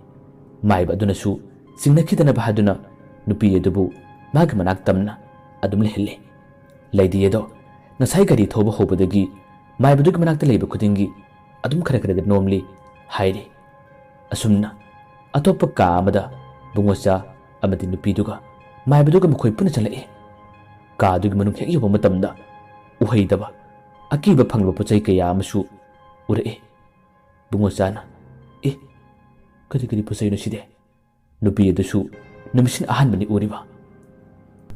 ꯃꯥꯏꯕ ꯑꯗꯨꯅꯁꯨ ꯆꯤꯡꯅꯈꯤꯗꯅꯕ ꯍꯥꯏꯗꯨꯅ ꯅꯨꯄꯤ ꯑꯗꯨꯕꯨ ꯃꯥꯒꯤ ꯃꯅꯥꯛ ꯇꯝꯅ ꯑꯗꯨꯝ ꯂꯩꯍꯜꯂꯤ꯫ ꯂꯩꯗꯤ ꯑꯗꯣ ꯉꯁꯥꯏ ꯒꯥꯔꯤ ꯊꯧꯕ ꯍꯧꯕꯗꯒꯤ ꯃꯥꯏꯕꯗꯨꯒꯤ ꯃꯅꯥꯛꯇ ꯂꯩꯕ ꯈꯨꯗꯤꯡꯒꯤ ꯑꯗꯨꯝ ꯈꯔ ꯈꯔꯗꯤ ꯅꯣꯝꯂꯤ ꯍꯥꯏꯔꯤ꯫ ꯑꯁꯨꯝꯅ ꯑꯇꯣꯞꯄ ꯀꯥ ꯑꯃꯗ ꯕꯨꯡꯉꯣꯆꯥ ꯑꯃꯗꯤ ꯅꯨꯄꯤꯗꯨꯒ ꯃꯥꯏꯕꯗꯨꯒ ꯃꯈꯣꯏ ꯄꯨꯟꯅ ꯆꯠꯂꯛꯏ꯫ ꯀꯥ ꯑꯗꯨꯒꯤ ꯃꯅꯨꯡ ꯍꯦꯛ ꯌꯧꯕ ꯃꯇꯝꯗ ꯎꯍꯩꯗꯕ, ꯑꯀꯤꯕ ꯐꯪꯂꯕ ꯄꯣꯠ ꯆꯩ ꯀꯌꯥ ꯑꯃꯁꯨ ꯎꯔꯛꯏ꯫ ꯕꯨꯡꯉꯣꯆꯥꯅ, "ꯑꯦ, ꯀꯔꯤ ꯀꯔꯤ ꯄꯣꯠ ꯆꯩꯅꯣ ꯁꯤꯗꯤ?" ꯅꯨꯄꯤ ꯑꯗꯨꯁꯨ ꯅꯨꯃꯤꯠꯁꯤꯅ ꯑꯍꯥꯟꯕꯅꯤ ꯎꯔꯤꯕ꯫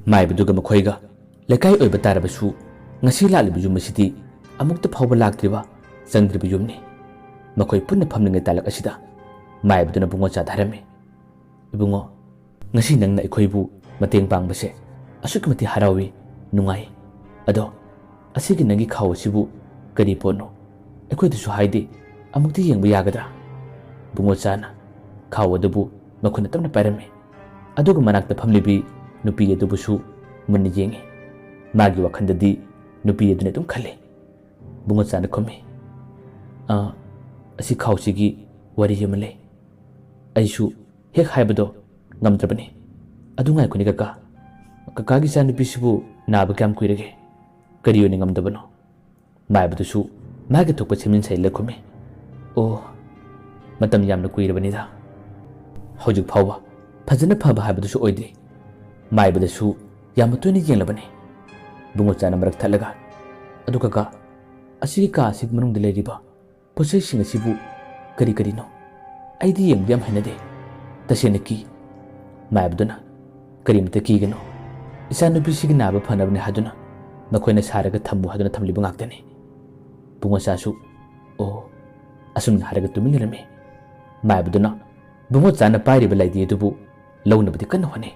ꯃꯥꯏꯕꯗꯨꯒ ꯃꯈꯣꯏꯒ ꯂꯩꯀꯥꯏ ꯑꯣꯏꯕ ꯇꯥꯔꯕꯁꯨ ꯉꯁꯤ ꯂꯥꯛꯂꯤꯕ ꯌꯨꯝ ꯑꯁꯤꯗꯤ ꯑꯃꯨꯛꯇ ꯐꯥꯎꯕ ꯂꯥꯛꯇ꯭ꯔꯤꯕ, ꯆꯪꯗ꯭ꯔꯤꯕ ꯌꯨꯝꯅꯤ꯫ ꯃꯈꯣꯏ ꯄꯨꯟꯅ ꯐꯝꯂꯤꯉꯩ ꯇꯥꯂꯛ ꯑꯁꯤꯗ ꯃꯥꯏꯕꯗꯨꯅ ꯕꯨꯡꯉꯣꯆꯥꯗ ꯍꯥꯏꯔꯝꯃꯤ, "ꯏꯕꯨꯡꯉꯣ, ꯉꯁꯤ ꯅꯪꯅ ꯑꯩꯈꯣꯏꯕꯨ ꯃꯇꯦꯡ ꯄꯥꯡꯕꯁꯦ ꯑꯁꯨꯛꯀꯤ ꯃꯇꯤꯛ ꯍꯔꯥꯎꯏ, ꯅꯨꯡꯉꯥꯏ꯫ ꯑꯗꯣ ꯑꯁꯤꯒꯤ ꯅꯪꯒꯤ ꯈꯥꯎ ꯑꯁꯤꯕꯨ ꯀꯔꯤ ꯄꯣꯠꯅꯣ? ꯑꯩꯈꯣꯏꯗꯁꯨ ꯍꯥꯏꯗꯦ, ꯑꯃꯨꯛꯇ ꯌꯦꯡꯕ ꯌꯥꯒꯗ꯭ꯔꯥ?" ꯕꯨꯡꯉꯣꯆꯥꯅ ꯈꯥꯎ ꯑꯗꯨꯕꯨ ꯃꯈꯨꯠꯅ ꯇꯞꯅ ꯄꯥꯏꯔꯝꯃꯤ꯫ ꯑꯗꯨꯒ ꯃꯅꯥꯛꯇ ꯐꯝꯂꯤꯕꯤ ꯅꯨꯄꯤ ꯑꯗꯨꯕꯨꯁꯨ ꯃꯨꯟꯅ ꯌꯦꯡꯉꯤ꯫ ꯃꯥꯒꯤ ꯋꯥꯈꯜꯗꯗꯤ ꯅꯨꯄꯤ ꯑꯗꯨꯅ ꯑꯗꯨꯝ ꯈꯜꯂꯤ꯫ ꯕꯨꯡꯉꯣꯆꯥꯅ ꯈꯨꯝꯃꯤ, "ꯑ, ꯑꯁꯤ ꯈꯥꯎꯁꯤꯒꯤ ꯋꯥꯔꯤ ꯑꯃ ꯂꯩ꯫ ꯑꯩꯁꯨ ꯍꯦꯛ ꯍꯥꯏꯕꯗꯣ ꯉꯝꯗ꯭ꯔꯕꯅꯤ꯫ ꯑꯗꯨ ꯉꯥꯏꯈꯣꯅꯦ ꯀꯀꯥ, ꯀꯀꯥꯒꯤ ꯏꯆꯥꯅꯨꯄꯤꯁꯤꯕꯨ ꯅꯥꯕ ꯀꯌꯥꯝ ꯀꯨꯏꯔꯒꯦ? ꯀꯔꯤ ꯑꯣꯏꯅ ꯉꯝꯗꯕꯅꯣ?" ꯃꯥꯏꯕꯗꯨꯁꯨ ꯃꯥꯒꯤ ꯊꯣꯛꯄ ꯁꯦꯝꯖꯤꯟ ꯁꯥꯖꯤꯜꯂ ꯈꯨꯝꯃꯤ, "ꯑꯣ, ꯃꯇꯝ ꯌꯥꯝꯅ ꯀꯨꯏꯔꯕꯅꯤꯗ꯫ ꯍꯧꯖꯤꯛ ꯐꯥꯎꯕ ꯐꯖꯅ ꯐꯕ ꯍꯥꯏꯕꯗꯨꯁꯨ ꯑꯣꯏꯗ꯭ꯔꯤ꯫ ꯃꯥꯏꯕꯗꯁꯨ ꯌꯥꯝꯅ ꯇꯣꯏꯅ ꯌꯦꯡꯂꯕꯅꯤ꯫" ꯕꯨꯡꯉꯣꯆꯥꯅ ꯃꯔꯛ ꯊꯠꯂꯒ, "ꯑꯗꯨ ꯀꯀꯥ, ꯑꯁꯤꯒꯤ ꯀꯥ ꯑꯁꯤꯒꯤ ꯃꯅꯨꯡꯗ ꯂꯩꯔꯤꯕ ꯄꯣꯠꯆꯩꯁꯤꯡ ꯑꯁꯤꯕꯨ ꯀꯔꯤ ꯀꯔꯤꯅꯣ? ꯑꯩꯗꯤ ꯌꯦꯡꯕ ꯌꯥꯝ ꯍꯩꯅꯗꯦ꯫ ꯇꯁꯦꯡꯅ ꯀꯤ꯫" ꯃꯥꯏꯕꯗꯨꯅ, "ꯀꯔꯤꯃꯇ ꯀꯤꯒꯅꯨ꯫ ꯏꯆꯥꯅꯨꯄꯤꯁꯤꯒꯤ ꯅꯥꯕ ꯐꯅꯕꯅꯤ ꯍꯥꯏꯗꯨꯅ ꯃꯈꯣꯏꯅ ꯁꯥꯔꯒ ꯊꯝꯃꯨ ꯍꯥꯏꯗꯨꯅ ꯊꯝꯂꯤꯕ ꯉꯥꯛꯇꯅꯤ꯫" ꯕꯨꯡꯉꯣꯆꯥꯁꯨ, "ꯑꯣ꯫" ꯑꯁꯨꯝꯅ ꯍꯥꯏꯔꯒ ꯇꯨꯃꯤꯟ ꯂꯩꯔꯝꯃꯤ꯫ ꯃꯥꯏꯕꯗꯨꯅ ꯕꯨꯡꯉꯣꯆꯥꯅ ꯄꯥꯏꯔꯤꯕ ꯂꯥꯏꯙꯤ ꯑꯗꯨꯕꯨ ꯂꯧꯅꯕꯗꯤ ꯀꯟꯅ ꯍꯣꯠꯅꯩ꯫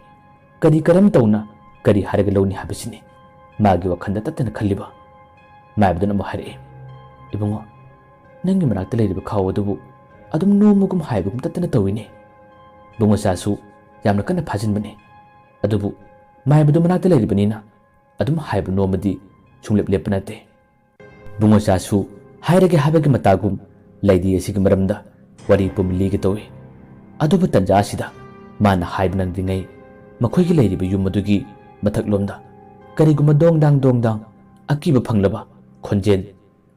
ꯀꯔꯤ ꯀꯔꯝ ꯇꯧꯅ ꯀꯔꯤ ꯍꯥꯏꯔꯒ ꯂꯧꯅꯤ ꯍꯥꯏꯕꯁꯤꯅꯤ ꯃꯥꯒꯤ ꯋꯥꯈꯜꯗ ꯇꯠꯇꯅ ꯈꯜꯂꯤꯕ꯫ ꯃꯥꯏꯕꯗꯨꯅ ꯑꯃꯨꯛ ꯍꯥꯏꯔꯛꯏ, "ꯏꯕꯨꯡꯉꯣ, ꯅꯪꯒꯤ ꯃꯅꯥꯛꯇ ꯂꯩꯔꯤꯕ ꯈꯥꯎ ꯑꯗꯨꯕꯨ ꯑꯗꯨꯝ ꯅꯣꯝꯕꯒꯨꯝ ꯍꯥꯏꯕꯒꯨꯝ ꯇꯠꯇꯅ ꯇꯧꯏꯅꯦ꯫" ꯕꯨꯡꯉꯣꯆꯥꯁꯨ ꯌꯥꯝꯅ ꯀꯟꯅ ꯐꯥꯖꯤꯟꯕꯅꯤ꯫ ꯑꯗꯨꯕꯨ ꯃꯥꯏꯕꯗꯨ ꯃꯅꯥꯛꯇ ꯂꯩꯔꯤꯕꯅꯤꯅ ꯑꯗꯨꯝ ꯍꯥꯏꯕ ꯅꯣꯝꯕꯗꯤ ꯁꯨꯡꯂꯦꯞ ꯂꯦꯞꯄ ꯅꯠꯇꯦ꯫ ꯕꯨꯡꯉꯣꯆꯥꯁꯨ ꯍꯥꯏꯔꯒꯦ ꯍꯥꯏꯕꯒꯤ ꯃꯇꯥꯒꯨꯝ ꯂꯥꯏꯙꯤ ꯑꯁꯤꯒꯤ ꯃꯔꯝꯗ ꯋꯥꯔꯤ ꯄꯨꯝ ꯂꯤꯒꯦ ꯇꯧꯏ꯫ ꯑꯗꯨꯕꯨ ꯇꯟꯖꯥ ꯑꯁꯤꯗ ꯃꯥꯅ ꯍꯥꯏꯕ ꯅꯪꯗ꯭ꯔꯤꯉꯩ ꯃꯈꯣꯏꯒꯤ ꯂꯩꯔꯤꯕ ꯌꯨꯝ ꯑꯗꯨꯒꯤ ꯃꯊꯛꯂꯣꯝꯗ ꯀꯔꯤꯒꯨꯝꯕ ꯗꯣꯡ ꯗꯥꯡ ꯗꯣꯡ ꯗꯥꯡ ꯑꯀꯤꯕ ꯐꯪꯂꯕ ꯈꯣꯟꯖꯦꯜ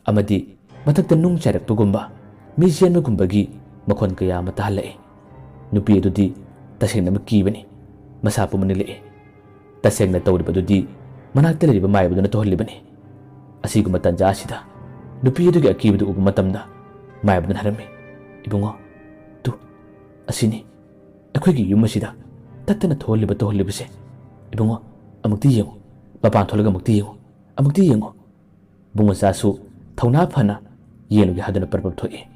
ꯑꯃꯗꯤ ꯃꯊꯛꯇ ꯅꯨꯡ ꯆꯥꯏꯔꯛꯄꯒꯨꯝꯕ, ꯃꯤ ꯆꯦꯟꯕꯒꯨꯝꯕꯒꯤ ꯃꯈꯣꯟ ꯀꯌꯥ ꯑꯃ ꯇꯥꯍꯜꯂꯛꯏ꯫ ꯅꯨꯄꯤ ꯑꯗꯨꯗꯤ ꯇꯁꯦꯡꯅꯃꯛ ꯀꯤꯕꯅꯤ꯫ ꯃꯁꯥ ꯄꯨꯝꯕ ꯅꯤꯛꯂꯛꯏ꯫ ꯇꯁꯦꯡꯅ ꯇꯧꯔꯤꯕꯗꯨꯗꯤ ꯃꯅꯥꯛꯇ ꯂꯩꯔꯤꯕ ꯃꯥꯏꯕꯗꯨꯅ ꯇꯧꯍꯜꯂꯤꯕꯅꯤ꯫ ꯑꯁꯤꯒꯨꯝꯕ ꯇꯟꯖꯥ ꯑꯁꯤꯗ ꯅꯨꯄꯤ ꯑꯗꯨꯒꯤ ꯑꯀꯤꯕꯗꯨ ꯎꯕ ꯃꯇꯝꯗ ꯃꯥꯏꯕꯗꯨꯅ ꯍꯥꯏꯔꯝꯃꯤ, "ꯏꯕꯨꯡꯉꯣ, ꯇꯨ, ꯑꯁꯤꯅꯤ ꯑꯩꯈꯣꯏꯒꯤ ꯌꯨꯝ ꯑꯁꯤꯗ ꯇꯠꯇꯅ ꯊꯣꯛꯍꯜꯂꯤꯕ ꯇꯧꯍꯜꯂꯤꯕꯁꯦ꯫ ꯏꯕꯨꯡꯉꯣ, ꯑꯃꯨꯛꯇꯤ ꯌꯦꯡꯉꯨ, ꯃꯄꯥꯟ ꯊꯣꯛꯂꯒ ꯑꯃꯨꯛꯇꯤ ꯌꯦꯡꯉꯨ, ꯑꯃꯨꯛꯇꯤ ꯌꯦꯡꯉꯨ꯫" ꯕꯨꯡꯉꯣꯆꯥꯁꯨ ꯊꯧꯅꯥ ꯐꯅ ꯌꯦꯡꯂꯨꯒꯦ ꯍꯥꯏꯗꯨꯅ ꯄꯔꯞ ꯄꯔꯞ ꯊꯣꯛꯏ꯫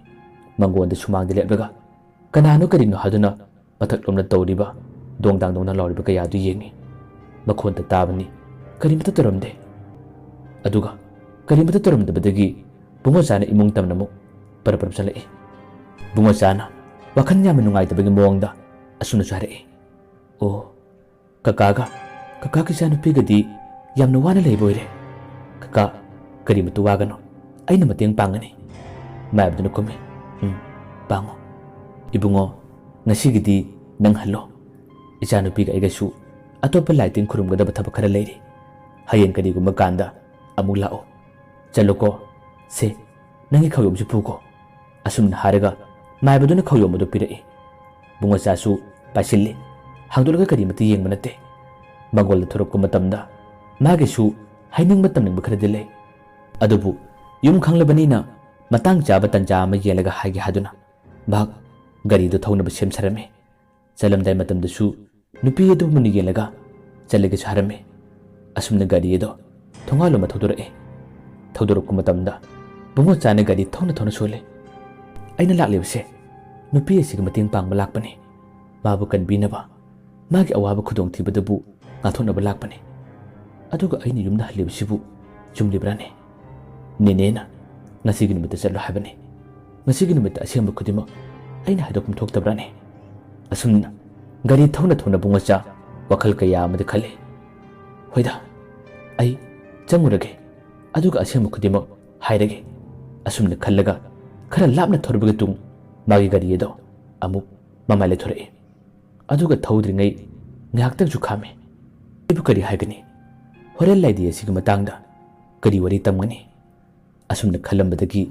ꯃꯪꯒꯣꯟꯗ ꯁꯨꯃꯥꯡꯗ ꯂꯦꯞꯂꯒ ꯀꯅꯥꯅꯣ ꯀꯔꯤꯅꯣ ꯍꯥꯏꯗꯨꯅ ꯃꯊꯛꯂꯣꯝꯗ ꯇꯧꯔꯤꯕ ꯗꯣꯡꯗꯥꯡ ꯗꯣꯡꯗꯥꯡ ꯂꯥꯎꯔꯤꯕ ꯀꯌꯥꯗꯨ ꯌꯦꯡꯏ꯫ ꯃꯈꯣꯟꯗ ꯇꯥꯕꯅꯤ, ꯀꯔꯤꯃꯇ ꯇꯧꯔꯝꯗꯦ꯫ ꯑꯗꯨꯒ ꯀꯔꯤꯃꯇ ꯇꯧꯔꯝꯗꯕꯗꯒꯤ ꯕꯨꯡꯉꯣꯆꯥꯅ ꯏꯃꯨꯡ ꯇꯝꯅ ꯑꯃꯨꯛ ꯄꯔꯞ ꯄꯔꯞ ꯆꯠꯂꯛꯏ꯫ ꯕꯨꯡꯉꯣꯆꯥꯅ ꯋꯥꯈꯜ ꯌꯥꯝꯅ ꯅꯨꯡꯉꯥꯏꯇꯕꯒꯤ ꯃꯑꯣꯡꯗ ꯑꯁꯨꯝꯅꯁꯨ ꯍꯥꯏꯔꯛꯏ, "ꯑꯣ, ꯀꯀꯥꯒ ꯀꯀꯥꯒꯤ ꯏꯆꯥꯅꯨꯄꯤꯒꯗꯤ ꯌꯥꯝꯅ ꯋꯥꯅ ꯂꯩꯕ ꯑꯣꯏꯔꯦ꯫ "ꯀꯀꯥ, ꯀꯔꯤꯃꯠꯇ ꯋꯥꯒꯅꯨ, ꯑꯩꯅ ꯃꯇꯦꯡ ꯄꯥꯡꯒꯅꯤ꯫" ꯃꯥꯏꯕꯗꯨꯅ ꯈꯨꯝꯃꯤ꯫ "ꯎꯝ, ꯄꯥꯡꯉꯣ꯫" "ꯏꯕꯨꯡꯉꯣ, ꯉꯁꯤꯒꯤꯗꯤ ꯅꯪ ꯍꯜꯂꯣ꯫ ꯏꯆꯥꯅꯨꯄꯤꯒ ꯑꯩꯒꯁꯨ ꯑꯇꯣꯞꯄ ꯂꯥꯏ ꯇꯤꯟ ꯈꯨꯔꯨꯝꯒꯗꯕ ꯊꯕꯛ ꯈꯔ ꯂꯩꯔꯤ꯫ ꯍꯌꯦꯡ ꯀꯔꯤꯒꯨꯝꯕ ꯀꯥꯟꯗ ꯑꯃꯨꯛ ꯂꯥꯛꯑꯣ꯫ ꯆꯠꯂꯣꯀꯣ꯫ ꯁꯦ, ꯅꯪꯒꯤ ꯈꯥꯎꯌꯣꯝꯁꯤ ꯄꯨꯀꯣ꯫" ꯑꯁꯨꯝꯅ ꯍꯥꯏꯔꯒ ꯃꯥꯏꯕꯗꯨꯅ ꯈꯥꯎꯌꯣꯝ ꯑꯗꯨ ꯄꯤꯔꯛꯏ꯫ ꯕꯨꯡꯉꯣꯆꯥꯁꯨ ꯄꯥꯏꯁꯤꯜꯂꯤ꯫ ꯍꯥꯡꯗꯣꯛꯂꯒ ꯀꯔꯤꯃꯠꯇ ꯌꯦꯡꯕ ꯅꯠꯇꯦ꯫ ꯃꯪꯒꯣꯜꯗ ꯊꯣꯔꯛꯄ ꯃꯇꯝꯗ ꯃꯥꯒꯤꯁꯨ ꯍꯥꯏꯅꯤꯡꯕ ꯇꯝꯅꯤꯡꯕ ꯈꯔꯗꯤ ꯂꯩ꯫ ꯑꯗꯨꯕꯨ ꯌꯨꯝ ꯈꯪꯂꯕꯅꯤꯅ ꯃꯇꯥꯡ ꯆꯥꯕ ꯇꯟꯖꯥ ꯑꯃ ꯌꯦꯡꯂꯒ ꯍꯥꯏꯒꯦ ꯍꯥꯏꯗꯨꯅ ꯃꯍꯥꯛ ꯒꯥꯔꯤꯗꯨ ꯊꯧꯅꯕ ꯁꯦꯝ ꯁꯥꯔꯝꯃꯤ꯫ ꯆꯠꯂꯝꯗꯥꯏ ꯃꯇꯝꯗꯁꯨ ꯅꯨꯄꯤ ꯑꯗꯨ ꯃꯨꯟꯅ ꯌꯦꯡꯂꯒ ꯆꯠꯂꯒꯦꯁꯨ ꯍꯥꯏꯔꯝꯃꯤ꯫ ꯑꯁꯨꯝꯅ ꯒꯥꯔꯤ ꯑꯗꯣ ꯊꯣꯡꯒꯥꯜ ꯑꯃ ꯊꯧꯗꯣꯔꯛꯑꯦ꯫ ꯊꯧꯗꯣꯔꯛꯄ ꯃꯇꯝꯗ ꯕꯨꯡꯉꯣꯆꯥꯅ ꯒꯥꯔꯤ ꯊꯧꯅ ꯊꯧꯅ ꯁꯣꯜꯂꯦ꯫ "ꯑꯩꯅ ꯂꯥꯛꯂꯤꯕꯁꯦ ꯅꯨꯄꯤ ꯑꯁꯤꯒꯤ ꯃꯇꯦꯡ ꯄꯥꯡꯕ ꯂꯥꯛꯄꯅꯤ꯫ ꯃꯥꯕꯨ ꯀꯟꯕꯤꯅꯕ, ꯃꯥꯒꯤ ꯑꯋꯥꯕ ꯈꯨꯗꯣꯡꯊꯤꯕꯗꯨꯕꯨ ꯉꯥꯛꯊꯣꯛꯅꯕ ꯂꯥꯛꯄꯅꯤ꯫ ꯑꯗꯨꯒ ꯑꯩꯅ ꯌꯨꯝꯗ ꯍꯜꯂꯤꯕꯁꯤꯕꯨ ꯆꯨꯝꯂꯤꯕ꯭ꯔꯥꯅꯦ? ꯅꯦꯅꯦꯅ ꯉꯁꯤꯒꯤ ꯅꯨꯃꯤꯠꯇ ꯆꯠꯂꯣ ꯍꯥꯏꯕꯅꯤ꯫ ꯉꯁꯤꯒꯤ ꯅꯨꯃꯤꯠꯇ ꯑꯁꯦꯡꯕ ꯈꯨꯗꯤꯡꯃꯛ ꯑꯩꯅ ꯍꯥꯏꯗꯣꯛꯐꯝ ꯊꯣꯛꯇꯕ꯭ꯔꯥꯅꯦ?" ꯑꯁꯨꯝꯅ ꯒꯥꯔꯤ ꯊꯧꯅ ꯊꯧꯅ ꯕꯨꯡꯉꯣꯆꯥ ꯋꯥꯈꯜ ꯀꯌꯥ ꯑꯃꯗꯤ ꯈꯜꯂꯤ꯫ "ꯍꯣꯏꯗ, ꯑꯩ ꯆꯪꯉꯨꯔꯒꯦ, ꯑꯗꯨꯒ ꯑꯁꯦꯡꯕ ꯈꯨꯗꯤꯡꯃꯛ ꯍꯥꯏꯔꯒꯦ꯫" ꯑꯁꯨꯝꯅ ꯈꯜꯂꯒ ꯈꯔ ꯂꯥꯞꯅ ꯊꯧꯔꯕꯒꯤ ꯇꯨꯡ ꯃꯥꯒꯤ ꯒꯥꯔꯤ ꯑꯗꯣ ꯑꯃꯨꯛ ꯃꯃꯥꯏ ꯂꯩꯊꯣꯔꯛꯏ꯫ ꯑꯗꯨꯒ ꯊꯧꯗ꯭ꯔꯤꯉꯩ ꯉꯥꯏꯍꯥꯛꯇꯪꯁꯨ ꯈꯥꯝꯃꯤ꯫ "ꯑꯩꯕꯨ ꯀꯔꯤ ꯍꯥꯏꯒꯅꯤ? ꯍꯣꯔꯦꯟ ꯂꯥꯏꯗꯤ ꯑꯁꯤꯒꯤ ꯃꯇꯥꯡꯗ ꯀꯔꯤ ꯋꯥꯔꯤ ꯇꯝꯒꯅꯤ?" ꯑꯁꯨꯝꯅ ꯈꯜꯂꯝꯕꯗꯒꯤ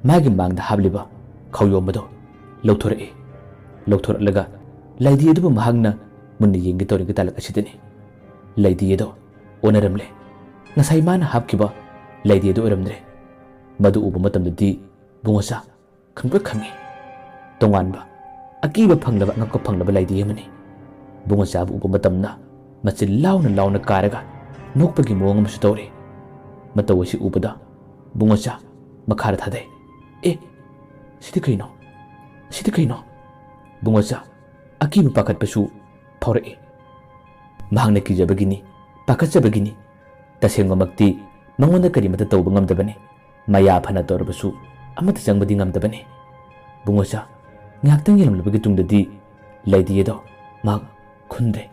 ꯃꯥꯒꯤ ꯃꯥꯡꯗ ꯍꯥꯞꯂꯤꯕ ꯈꯥꯎꯌꯣꯝ ꯑꯗꯣ ꯂꯧꯊꯣꯔꯛꯏ꯫ ꯂꯧꯊꯣꯔꯛꯂꯒ ꯂꯥꯏꯗꯤ ꯑꯗꯨꯕꯨ ꯃꯍꯥꯛꯅ ꯃꯨꯟꯅ ꯌꯦꯡꯒꯦ ꯇꯧꯔꯤꯉꯩ ꯇꯥꯂꯛ ꯑꯁꯤꯗꯅꯤ ꯂꯥꯏꯗꯤ ꯑꯗꯣ ꯑꯣꯟꯅꯔꯝꯂꯦ꯫ ꯉꯁꯥꯏ ꯃꯥꯅ ꯍꯥꯞꯈꯤꯕ ꯂꯥꯏꯗꯤ ꯑꯗꯨ ꯑꯣꯏꯔꯝꯗ꯭ꯔꯦ꯫ ꯃꯗꯨ ꯎꯕ ꯃꯇꯝꯗꯗꯤ ꯕꯨꯡꯉꯣꯆꯥ ꯈꯪꯄ꯭ꯔꯦꯛ ꯈꯪꯉꯤ꯫ ꯇꯣꯉꯥꯟꯕ, ꯑꯀꯤꯕ ꯐꯪꯂꯕ, ꯑꯉꯛꯄ ꯐꯪꯂꯕ ꯂꯥꯏꯗꯤ ꯑꯃꯅꯤ꯫ ꯕꯨꯡꯉꯣꯆꯥꯕꯨ ꯎꯕ ꯃꯇꯝꯗ ꯃꯆꯤꯟ ꯂꯥꯎꯅ ꯂꯥꯎꯅ ꯀꯥꯔꯒ ꯅꯣꯛꯄꯒꯤ ꯃꯑꯣꯡ ꯑꯃꯁꯨ ꯇꯧꯔꯤ꯫ ꯃꯇꯧ ꯑꯁꯤ ꯎꯕꯗ ꯕꯨꯡꯉꯣꯆꯥ ꯃꯈꯥꯗ ꯊꯥꯗꯩ꯫ "ꯑꯦ, ꯁꯤꯗꯤ ꯀꯩꯅꯣ? ꯁꯤꯗꯤ ꯀꯩꯅꯣ?" ꯕꯨꯡꯉꯣꯆꯥ ꯑꯀꯤꯕ ꯄꯥꯈꯠꯄꯁꯨ ꯐꯥꯎꯔꯛꯏ꯫ ꯃꯍꯥꯛꯅ ꯀꯤꯖꯕꯒꯤꯅꯤ, ꯄꯥꯈꯠꯆꯕꯒꯤꯅꯤ꯫ ꯇꯁꯦꯡꯕꯃꯛꯇꯤ ꯃꯉꯣꯟꯗ ꯀꯔꯤꯃꯠꯇ ꯇꯧꯕ ꯉꯝꯗꯕꯅꯤ꯫ ꯃꯌꯥ ꯐꯅ ꯇꯧꯔꯕꯁꯨ ꯑꯃꯠꯇ ꯆꯪꯕꯗꯤ ꯉꯝꯗꯕꯅꯤ꯫ ꯕꯨꯡꯉꯣꯆꯥ ꯉꯥꯏꯍꯥꯛꯇꯪ ꯌꯦꯡꯂꯝꯂꯕꯒꯤ ꯇꯨꯡꯗꯗꯤ ꯂꯩꯗꯤ ꯑꯗꯣ ꯃꯍꯥꯛ ꯈꯨꯟꯗ꯭ꯔꯦ꯫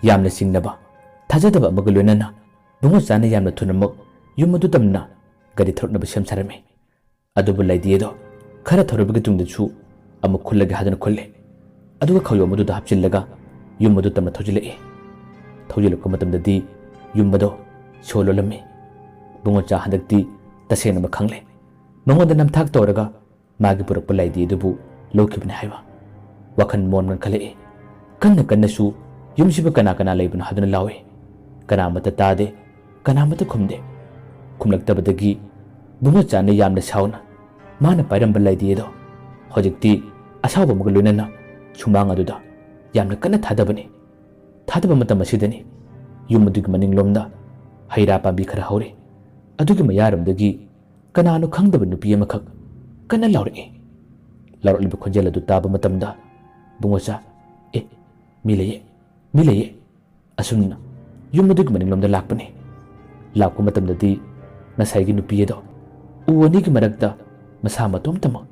ꯌꯥꯝꯅ ꯆꯤꯡꯅꯕ, ꯊꯥꯖꯗꯕ ꯑꯃꯒ ꯂꯣꯏꯅꯅ ꯕꯨꯡꯉꯣꯆꯥꯅ ꯌꯥꯝꯅ ꯊꯨꯅꯃꯛ ꯌꯨꯝ ꯑꯗꯨ ꯇꯝꯅ ꯒꯥꯔꯤ ꯊꯧꯔꯛꯅꯕ ꯁꯦꯝ ꯁꯥꯔꯝꯃꯤ꯫ ꯑꯗꯨꯕꯨ ꯂꯥꯏꯗꯤ ꯑꯗꯣ ꯈꯔ ꯊꯧꯔꯕꯒꯤ ꯇꯨꯡꯗꯁꯨ ꯑꯃꯨꯛ ꯈꯨꯜꯂꯒꯦ ꯍꯥꯏꯗꯨꯅ ꯈꯨꯜꯂꯦ꯫ ꯑꯗꯨꯒ ꯈꯥꯎꯌꯣꯝ ꯑꯗꯨꯗ ꯍꯥꯞꯆꯤꯜꯂꯒ ꯌꯨꯝ ꯑꯗꯨ ꯇꯝꯅ ꯊꯧꯖꯤꯜꯂꯛꯏ꯫ ꯊꯧꯖꯤꯜꯂꯛꯄ ꯃꯇꯝꯗꯗꯤ ꯌꯨꯝ ꯑꯗꯣ ꯁꯣ ꯂꯣꯜꯂꯝꯃꯤ꯫ ꯕꯨꯡꯉꯣꯆꯥ ꯍꯟꯗꯛꯇꯤ ꯇꯁꯦꯡꯅꯃꯛ ꯈꯪꯂꯦ꯫ ꯃꯉꯣꯟꯗ ꯅꯝꯊꯥꯛ ꯇꯧꯔꯒ ꯃꯥꯒꯤ ꯄꯨꯔꯛꯄ ꯂꯥꯏꯗꯤ ꯑꯗꯨꯕꯨ ꯂꯧꯈꯤꯕꯅꯤ ꯍꯥꯏꯕ ꯋꯥꯈꯜ ꯃꯣꯟ ꯉꯟꯈꯠꯂꯛꯏ꯫ ꯀꯟꯅ ꯀꯟꯅꯁꯨ "ꯌꯨꯝꯁꯤꯕꯨ ꯀꯅꯥ ꯀꯅꯥ ꯂꯩꯕꯅꯣ?" ꯍꯥꯏꯗꯨꯅ ꯂꯥꯎꯏ꯫ ꯀꯅꯥꯃꯠꯇ ꯇꯥꯗꯦ, ꯀꯅꯥꯃꯠꯇ ꯈꯨꯝꯗꯦ꯫ ꯈꯨꯝꯂꯛꯇꯕꯗꯒꯤ ꯕꯨꯡꯉꯣꯆꯥꯅ ꯌꯥꯝꯅ ꯁꯥꯎꯅ ꯃꯥꯅ ꯄꯥꯏꯔꯝꯕ ꯂꯥꯏꯗꯤ ꯑꯗꯣ ꯍꯧꯖꯤꯛꯇꯤ ꯑꯁꯥꯎꯕ ꯑꯃꯒ ꯂꯣꯏꯅꯅ ꯁꯨꯃꯥꯡ ꯑꯗꯨꯗ ꯌꯥꯝꯅ ꯀꯟꯅ ꯊꯥꯗꯕꯅꯤ꯫ ꯊꯥꯗꯕ ꯃꯇꯝ ꯑꯁꯤꯗꯅꯤ ꯌꯨꯝ ꯑꯗꯨꯒꯤ ꯃꯅꯤꯡꯂꯣꯝꯗ ꯍꯩ ꯔꯥ ꯄꯥꯝꯕꯤ ꯈꯔ ꯍꯧꯔꯤ꯫ ꯑꯗꯨꯒꯤ ꯃꯌꯥꯔꯣꯝꯗꯒꯤ ꯀꯅꯥꯅꯣ ꯈꯪꯗꯕ ꯅꯨꯄꯤ ꯑꯃꯈꯛ ꯀꯟꯅ ꯂꯥꯎꯔꯛꯏ꯫ ꯂꯥꯎꯔꯛꯂꯤꯕ ꯈꯣꯟꯖꯦꯜ ꯑꯗꯨ ꯇꯥꯕ ꯃꯇꯝꯗ ꯕꯨꯡꯉꯣꯆꯥ, "ꯑꯦ, ꯃꯤ ꯂꯩꯌꯦ, ꯃꯤ ꯂꯩꯌꯦ!" ꯑꯁꯨꯝꯅ ꯌꯨꯝ ꯑꯗꯨꯒꯤ ꯃꯅꯤꯡꯂꯣꯝꯗ ꯂꯥꯛꯄꯅꯤ꯫ ꯂꯥꯛꯄ ꯃꯇꯝꯗꯗꯤ ꯉꯁꯥꯏꯒꯤ ꯅꯨꯄꯤ ꯑꯗꯣ ꯎ ꯑꯅꯤꯒꯤ ꯃꯔꯛꯇ ꯃꯁꯥ ꯃꯇꯣꯝꯇꯃꯛ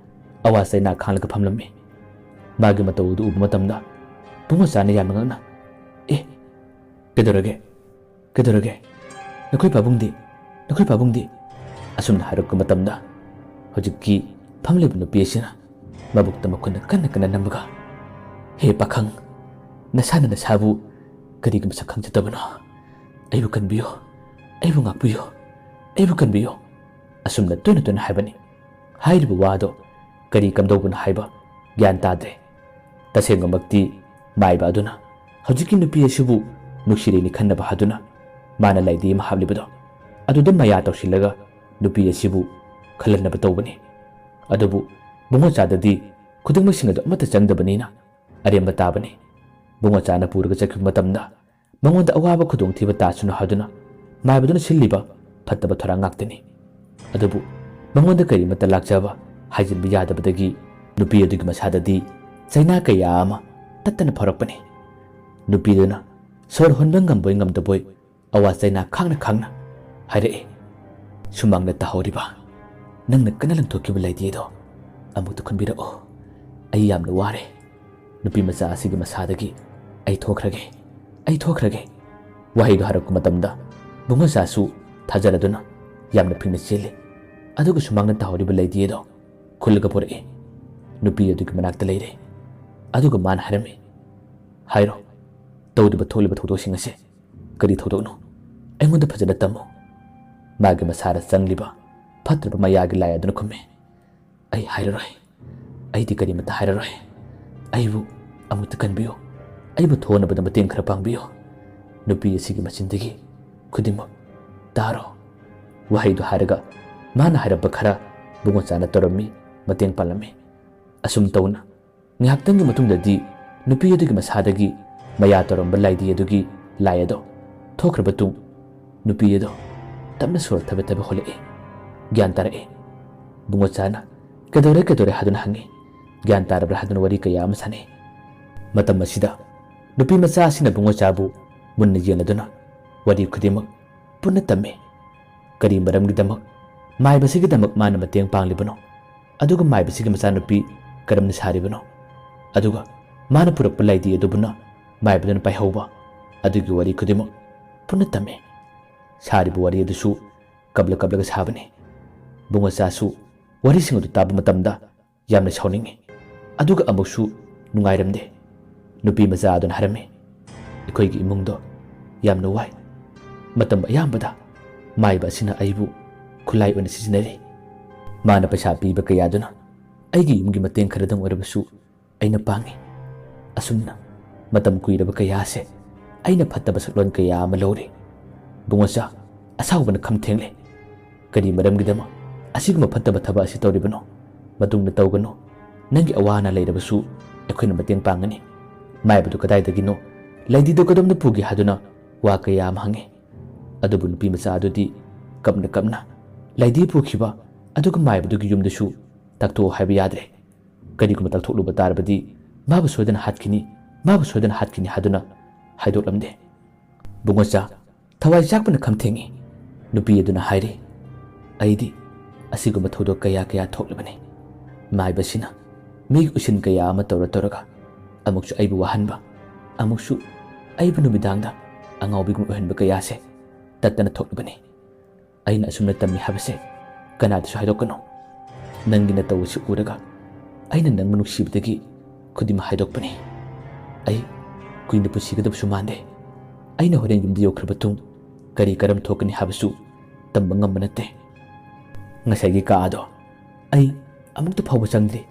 ꯑꯋꯥ ꯆꯩꯅꯥ ꯈꯥꯡꯂꯒ ꯐꯝꯂꯝꯃꯤ꯫ ꯃꯥꯒꯤ ꯃꯇꯧ ꯑꯗꯨ ꯎꯕ ꯃꯇꯝꯗ ꯕꯨꯡꯉꯣꯆꯥꯅ ꯌꯥꯝꯅ ꯉꯛꯅ, "ꯑꯦ, ꯀꯩꯗꯧꯔꯒꯦ? ꯀꯩꯗꯧꯔꯒꯦ? ꯅꯈꯣꯏ ꯄꯥꯕꯨꯡꯗꯤ? ꯅꯈꯣꯏ ꯄꯥꯕꯨꯡꯗꯤ?" ꯑꯁꯨꯝꯅ ꯍꯥꯏꯔꯛꯄ ꯃꯇꯝꯗ ꯍꯧꯖꯤꯛꯀꯤ ꯐꯝꯂꯤꯕ ꯅꯨꯄꯤ ꯑꯁꯤꯅ ꯃꯕꯨꯛꯇ ꯃꯈꯨꯠꯅ ꯀꯟꯅ ꯀꯟꯅ ꯅꯝꯃꯒ, "ꯍꯦ ꯄꯥꯈꯪ, ꯅꯁꯥꯅ ꯅꯁꯥꯕꯨ ꯀꯔꯤꯒꯤ ꯃꯁꯛ ꯈꯪꯖꯗꯕꯅꯣ? ꯑꯩꯕꯨ ꯀꯟꯕꯤꯌꯨ, ꯑꯩꯕꯨ ꯉꯥꯛꯄꯤꯌꯨ, ꯑꯩꯕꯨ ꯀꯟꯕꯤꯌꯨ!" ꯑꯁꯨꯝꯅ ꯇꯣꯏꯅ ꯇꯣꯏꯅ ꯍꯥꯏꯕꯅꯤ꯫ ꯍꯥꯏꯔꯤꯕ ꯋꯥꯗꯣ ꯀꯔꯤ ꯀꯝꯗꯧꯕꯅꯣ ꯍꯥꯏꯕ ꯒ꯭ꯌꯥꯟ ꯇꯥꯗ꯭ꯔꯦ꯫ ꯇꯁꯦꯡꯅꯃꯛꯇꯤ ꯃꯥꯏꯕ ꯑꯗꯨꯅ ꯍꯧꯖꯤꯛꯀꯤ ꯅꯨꯄꯤ ꯑꯁꯤꯕꯨ ꯅꯨꯡꯁꯤꯔꯤꯅꯤ ꯈꯟꯅꯕ ꯍꯥꯏꯗꯨꯅ ꯃꯥꯅ ꯂꯥꯏꯗꯤ ꯑꯃ ꯍꯥꯞꯂꯤꯕꯗꯣ ꯑꯗꯨꯗ ꯃꯌꯥ ꯇꯧꯁꯤꯜꯂꯒ ꯅꯨꯄꯤ ꯑꯁꯤꯕꯨ ꯈꯜꯍꯟꯅꯕ ꯇꯧꯕꯅꯤ꯫ ꯑꯗꯨꯕꯨ ꯕꯨꯡꯉꯣꯆꯥꯗꯗꯤ ꯈꯨꯗꯤꯡꯃꯛꯁꯤꯡ ꯑꯗꯨ ꯑꯃꯠꯇ ꯆꯪꯗꯕꯅꯤꯅ ꯑꯔꯦꯝꯕ ꯇꯥꯕꯅꯤ꯫ ꯕꯨꯡꯉꯣꯆꯥꯅ ꯄꯨꯔꯒ ꯆꯠꯈꯤꯕ ꯃꯇꯝꯗ ꯃꯉꯣꯟꯗ ꯑꯋꯥꯕ ꯈꯨꯗꯣꯡꯊꯤꯕ ꯇꯥꯁꯅꯨ ꯍꯥꯏꯗꯨꯅ ꯃꯥꯏꯕꯗꯨꯅ ꯁꯤꯜꯂꯤꯕ ꯐꯠꯇꯕ ꯊꯧꯔꯥꯡ ꯉꯥꯛꯇꯅꯤ꯫ ꯑꯗꯨꯕꯨ ꯃꯉꯣꯟꯗ ꯀꯔꯤꯃꯠꯇ ꯂꯥꯛꯆꯕ ꯍꯥꯏꯖꯤꯟꯕ ꯌꯥꯗꯕꯗꯒꯤ ꯅꯨꯄꯤ ꯑꯗꯨꯒꯤ ꯃꯁꯥꯗꯗꯤ ꯆꯩꯅꯥ ꯀꯌꯥ ꯑꯃ ꯇꯠꯇꯅ ꯐꯥꯎꯔꯛꯄꯅꯤ꯫ ꯅꯨꯄꯤꯗꯨꯅ ꯁꯣꯔ ꯍꯣꯟꯕ ꯉꯝꯕꯣꯏ ꯉꯝꯗꯕꯣꯏ ꯑꯋꯥ ꯆꯩꯅꯥ ꯈꯥꯡꯅ ꯈꯥꯡꯅ ꯍꯥꯏꯔꯛꯏ, "ꯁꯨꯃꯥꯡꯗ ꯇꯥꯍꯧꯔꯤꯕ ꯅꯪꯅ ꯀꯟꯅ ꯂꯪꯊꯣꯛꯈꯤꯕ ꯂꯩꯗꯤ ꯑꯗꯣ ꯑꯃꯨꯛꯇ ꯈꯨꯟꯕꯤꯔꯛꯑꯣ꯫ ꯑꯩ ꯌꯥꯝꯅ ꯋꯥꯔꯦ꯫ ꯅꯨꯄꯤ ꯃꯆꯥ ꯑꯁꯤꯒꯤ ꯃꯁꯥꯗꯒꯤ ꯑꯩ ꯊꯣꯛꯈ꯭ꯔꯒꯦ, ꯑꯩ ꯊꯣꯛꯈ꯭ꯔꯒꯦ꯫" ꯋꯥꯍꯩꯗꯨ ꯍꯥꯏꯔꯛꯄ ꯃꯇꯝꯗ ꯕꯨꯡꯉꯣꯆꯥꯁꯨ ꯊꯥꯖꯔꯗꯨꯅ ꯌꯥꯝꯅ ꯐꯤꯡꯅ ꯆꯦꯜꯂꯤ꯫ ꯑꯗꯨꯒ ꯁꯨꯃꯥꯡꯗ ꯇꯥꯍꯧꯔꯤꯕ ꯂꯩꯗꯤ ꯑꯗꯣ ꯈꯨꯜꯂꯒ ꯄꯨꯔꯛꯏ꯫ ꯅꯨꯄꯤ ꯑꯗꯨꯒꯤ ꯃꯅꯥꯛꯇ ꯂꯩꯔꯦ꯫ ꯑꯗꯨꯒ ꯃꯥꯅ ꯍꯥꯏꯔꯝꯃꯤ, "ꯍꯥꯏꯔꯣ, ꯇꯧꯔꯤꯕ ꯊꯣꯛꯂꯤꯕ ꯊꯧꯗꯣꯛꯁꯤꯡ ꯑꯁꯦ ꯀꯔꯤ ꯊꯧꯗꯣꯛꯅꯣ? ꯑꯩꯉꯣꯟꯗ ꯐꯖꯅ ꯇꯝꯃꯨ꯫" ꯃꯥꯒꯤ ꯃꯁꯥꯗ ꯆꯪꯂꯤꯕ ꯐꯠꯇ꯭ꯔꯕ ꯃꯌꯥꯒꯤ ꯂꯥꯏ ꯑꯗꯨꯅ ꯈꯨꯝꯃꯤ, "ꯑꯩ ꯍꯥꯏꯔꯔꯣꯏ꯫ ꯑꯩꯗꯤ ꯀꯔꯤꯃꯠꯇ ꯍꯥꯏꯔꯔꯣꯏ꯫ ꯑꯩꯕꯨ ꯑꯃꯨꯛꯇ ꯀꯟꯕꯤꯌꯨ꯫ ꯑꯩꯕꯨ ꯊꯣꯛꯅꯕꯗ ꯃꯇꯦꯡ ꯈꯔ ꯄꯥꯡꯕꯤꯌꯨ꯫ ꯅꯨꯄꯤ ꯑꯁꯤꯒꯤ ꯃꯆꯤꯟꯗꯒꯤ ꯈꯨꯗꯤꯡꯃꯛ ꯇꯥꯔꯣ꯫" ꯋꯥꯍꯩꯗꯨ ꯍꯥꯏꯔꯒ ꯃꯥꯅ ꯍꯥꯏꯔꯛꯄ ꯈꯔ ꯕꯨꯡꯉꯣꯆꯥꯅ ꯇꯧꯔꯝꯃꯤ, ꯃꯇꯦꯡ ꯄꯥꯡꯂꯝꯃꯤ꯫ ꯑꯁꯨꯝ ꯇꯧꯅ ꯉꯥꯏꯍꯥꯛꯇꯪꯒꯤ ꯃꯇꯨꯡꯗꯗꯤ ꯅꯨꯄꯤ ꯑꯗꯨꯒꯤ ꯃꯁꯥꯗꯒꯤ ꯃꯌꯥ ꯇꯧꯔꯝꯕ ꯂꯥꯏꯗꯤ ꯑꯗꯨꯒꯤ ꯂꯥꯏ ꯑꯗꯣ ꯊꯣꯛꯈ꯭ꯔꯕ ꯇꯨꯡ ꯅꯨꯄꯤ ꯑꯗꯣ ꯇꯞꯅ ꯁꯣꯔ ꯊꯕꯦ ꯊꯕꯦ ꯍꯣꯜꯂꯛꯏ꯫ ꯒ꯭ꯌꯥꯟ ꯇꯥꯔꯛꯏ꯫ ꯕꯨꯡꯉꯣꯆꯥꯅ "ꯀꯩꯗꯧꯔꯦ, ꯀꯩꯗꯧꯔꯦ?" ꯍꯥꯏꯗꯨꯅ ꯍꯪꯉꯤ꯫ ꯒ꯭ꯌꯥꯟ ꯇꯥꯔꯕ꯭ꯔꯥ ꯍꯥꯏꯗꯨꯅ ꯋꯥꯔꯤ ꯀꯌꯥ ꯑꯃ ꯁꯥꯟꯅꯩ꯫ ꯃꯇꯝ ꯑꯁꯤꯗ ꯅꯨꯄꯤ ꯃꯆꯥ ꯑꯁꯤꯅ ꯕꯨꯡꯉꯣꯆꯥꯕꯨ ꯃꯨꯟꯅ ꯌꯦꯡꯂꯗꯨꯅ ꯋꯥꯔꯤ ꯈꯨꯗꯤꯡꯃꯛ ꯄꯨꯟꯅ ꯇꯝꯃꯤ꯫ ꯀꯔꯤ ꯃꯔꯝꯒꯤꯗꯃꯛ ꯃꯥꯏꯕꯁꯤꯒꯤꯗꯃꯛ ꯃꯥꯅ ꯃꯇꯦꯡ ꯄꯥꯡꯂꯤꯕꯅꯣ? ꯑꯗꯨꯒ ꯃꯥꯏꯕꯁꯤꯒꯤ ꯃꯆꯥꯅꯨꯄꯤ ꯀꯔꯝꯅ ꯁꯥꯔꯤꯕꯅꯣ? ꯑꯗꯨꯒ ꯃꯥꯅ ꯄꯨꯔꯛꯄ ꯂꯩꯗꯤ ꯑꯗꯨꯕꯨꯅ ꯃꯥꯏꯕꯗꯨꯅ ꯄꯥꯏꯍꯧꯕ ꯑꯗꯨꯒꯤ ꯋꯥꯔꯤ ꯈꯨꯗꯤꯡꯃꯛ ꯄꯨꯟꯅ ꯇꯝꯃꯤ꯫ ꯁꯥꯔꯤꯕ ꯋꯥꯔꯤ ꯑꯗꯨꯁꯨ ꯀꯞꯂ ꯀꯞꯂꯒ ꯁꯥꯕꯅꯤ꯫ ꯕꯨꯡꯉꯣꯆꯥꯁꯨ ꯋꯥꯔꯤꯁꯤꯡ ꯑꯗꯨ ꯇꯥꯕ ꯃꯇꯝꯗ ꯌꯥꯝꯅ ꯁꯥꯎꯅꯤꯡꯉꯤ꯫ ꯑꯗꯨꯒ ꯑꯃꯨꯛꯁꯨ ꯅꯨꯡꯉꯥꯏꯔꯝꯗꯦ꯫ ꯅꯨꯄꯤ ꯃꯆꯥ ꯑꯗꯨꯅ ꯍꯥꯏꯔꯝꯃꯤ, "ꯑꯩꯈꯣꯏꯒꯤ ꯏꯃꯨꯡꯗꯣ ꯌꯥꯝꯅ ꯋꯥꯏ꯫ ꯃꯇꯝ ꯑꯌꯥꯝꯕꯗ ꯃꯥꯏꯕ ꯑꯁꯤꯅ ꯑꯩꯕꯨ ꯈꯨꯠꯂꯥꯏ ꯑꯣꯏꯅ ꯁꯤꯖꯤꯟꯅꯔꯤ꯫ ꯃꯥꯅ ꯄꯩꯁꯥ ꯄꯤꯕ ꯀꯌꯥꯗꯨꯅ ꯑꯩꯒꯤ ꯌꯨꯝꯒꯤ ꯃꯇꯦꯡ ꯈꯔꯗꯪ ꯑꯣꯏꯔꯕꯁꯨ ꯑꯩꯅ ꯄꯥꯡꯉꯤ꯫ ꯑꯁꯨꯝꯅ ꯃꯇꯝ ꯀꯨꯏꯔꯕ ꯀꯌꯥꯁꯦ ꯑꯩꯅ ꯐꯠꯇꯕ ꯁꯛꯂꯣꯟ ꯀꯌꯥ ꯑꯃ ꯂꯧꯔꯤ꯫ ꯕꯨꯡꯉꯣꯆꯥ, ꯑꯁꯥꯎꯕꯅ ꯈꯝ ꯊꯦꯡꯂꯦ꯫ ꯀꯔꯤ ꯃꯔꯝꯒꯤꯗꯃꯛ ꯑꯁꯤꯒꯨꯝꯕ ꯐꯠꯇꯕ ꯊꯕꯛ ꯑꯁꯤ ꯇꯧꯔꯤꯕꯅꯣ? ꯃꯇꯨꯡꯗ ꯇꯧꯒꯅꯨ꯫ ꯅꯪꯒꯤ ꯑꯋꯥ ꯑꯅꯥ ꯂꯩꯔꯕꯁꯨ ꯑꯩꯈꯣꯏꯅ ꯃꯇꯦꯡ ꯄꯥꯡꯒꯅꯤ꯫ ꯃꯥꯏꯕꯗꯨ ꯀꯗꯥꯏꯗꯒꯤꯅꯣ? ꯂꯩꯗꯤꯗꯨ ꯀꯗꯣꯝꯗ ꯄꯨꯒꯦ?" ꯍꯥꯏꯗꯨꯅ ꯋꯥ ꯀꯌꯥ ꯑꯃ ꯍꯪꯉꯤ꯫ ꯑꯗꯨꯕꯨ ꯅꯨꯄꯤ ꯃꯆꯥ ꯑꯗꯨꯗꯤ ꯀꯞꯅ ꯀꯞꯅ ꯂꯩꯗꯤ ꯄꯨꯈꯤꯕ ꯑꯗꯨꯒ ꯃꯥꯏꯕꯗꯨꯒꯤ ꯌꯨꯝꯗꯁꯨ ꯇꯥꯛꯊꯣꯛꯎ ꯍꯥꯏꯕ ꯌꯥꯗ꯭ꯔꯦ꯫ ꯀꯔꯤꯒꯨꯝꯕ ꯇꯥꯛꯊꯣꯛꯂꯨꯕ ꯇꯥꯔꯕꯗꯤ ꯃꯥꯕꯨ ꯁꯣꯏꯗꯅ ꯍꯥꯠꯈꯤꯅꯤ, ꯃꯥꯕꯨ ꯁꯣꯏꯗꯅ ꯍꯥꯠꯈꯤꯅꯤ ꯍꯥꯏꯗꯨꯅ ꯍꯥꯏꯗꯣꯛꯂꯝꯗꯦ꯫ ꯕꯨꯡꯉꯣꯆꯥ ꯊꯋꯥꯏ ꯆꯥꯛꯄꯅ ꯈꯝ ꯊꯦꯡꯉꯤ꯫ ꯅꯨꯄꯤ ꯑꯗꯨꯅ ꯍꯥꯏꯔꯤ, "ꯑꯩꯗꯤ ꯑꯁꯤꯒꯨꯝꯕ ꯊꯧꯗꯣꯛ ꯀꯌꯥ ꯀꯌꯥ ꯊꯣꯛꯂꯕꯅꯤ꯫ ꯃꯥꯏꯕꯁꯤꯅ ꯃꯤꯒꯤ ꯎꯁꯤꯟ ꯀꯌꯥ ꯑꯃ ꯇꯧꯔ ꯇꯧꯔꯒ ꯑꯃꯨꯛꯁꯨ ꯑꯩꯕꯨ ꯋꯥꯍꯟꯕ, ꯑꯃꯨꯛꯁꯨ ꯑꯩꯕꯨ ꯅꯨꯃꯤꯗꯥꯡꯗ ꯑꯉꯥꯎꯕꯤꯒꯨꯝ ꯑꯣꯏꯍꯟꯕ ꯀꯌꯥꯁꯦ ꯇꯠꯇꯅ ꯊꯣꯛꯂꯤꯕꯅꯤ꯫ ꯑꯩꯅ ꯑꯁꯨꯝꯅ ꯇꯝꯃꯤ ꯍꯥꯏꯕꯁꯦ ꯀꯅꯥꯗꯁꯨ ꯍꯥꯏꯗꯣꯛꯀꯅꯨ꯫ ꯅꯪꯒꯤ ꯅꯇꯧ ꯑꯁꯤ ꯎꯔꯒ ꯑꯩꯅ ꯅꯪꯕꯨ ꯅꯨꯡꯁꯤꯕꯗꯒꯤ ꯈꯨꯗꯤꯡꯃꯛ ꯍꯥꯏꯗꯣꯛꯄꯅꯤ꯫ ꯑꯩ ꯀꯨꯏꯅ ꯄꯨꯟꯁꯤꯒꯗꯕꯁꯨ ꯃꯥꯟꯗꯦ꯫ ꯑꯩꯅ ꯍꯣꯔꯦꯟ ꯌꯨꯝꯗ ꯌꯧꯈ꯭ꯔꯕ ꯇꯨꯡ ꯀꯔꯤ ꯀꯔꯝ ꯊꯣꯛꯀꯅꯤ ꯍꯥꯏꯕꯁꯨ ꯇꯝꯕ ꯉꯝꯕ ꯅꯠꯇꯦ꯫ ꯉꯁꯥꯏꯒꯤ ꯀꯥ ꯑꯗꯣ ꯑꯩ ꯑꯃꯨꯛꯇ ꯐꯥꯎꯕ ꯆꯪꯗ꯭ꯔꯤ꯫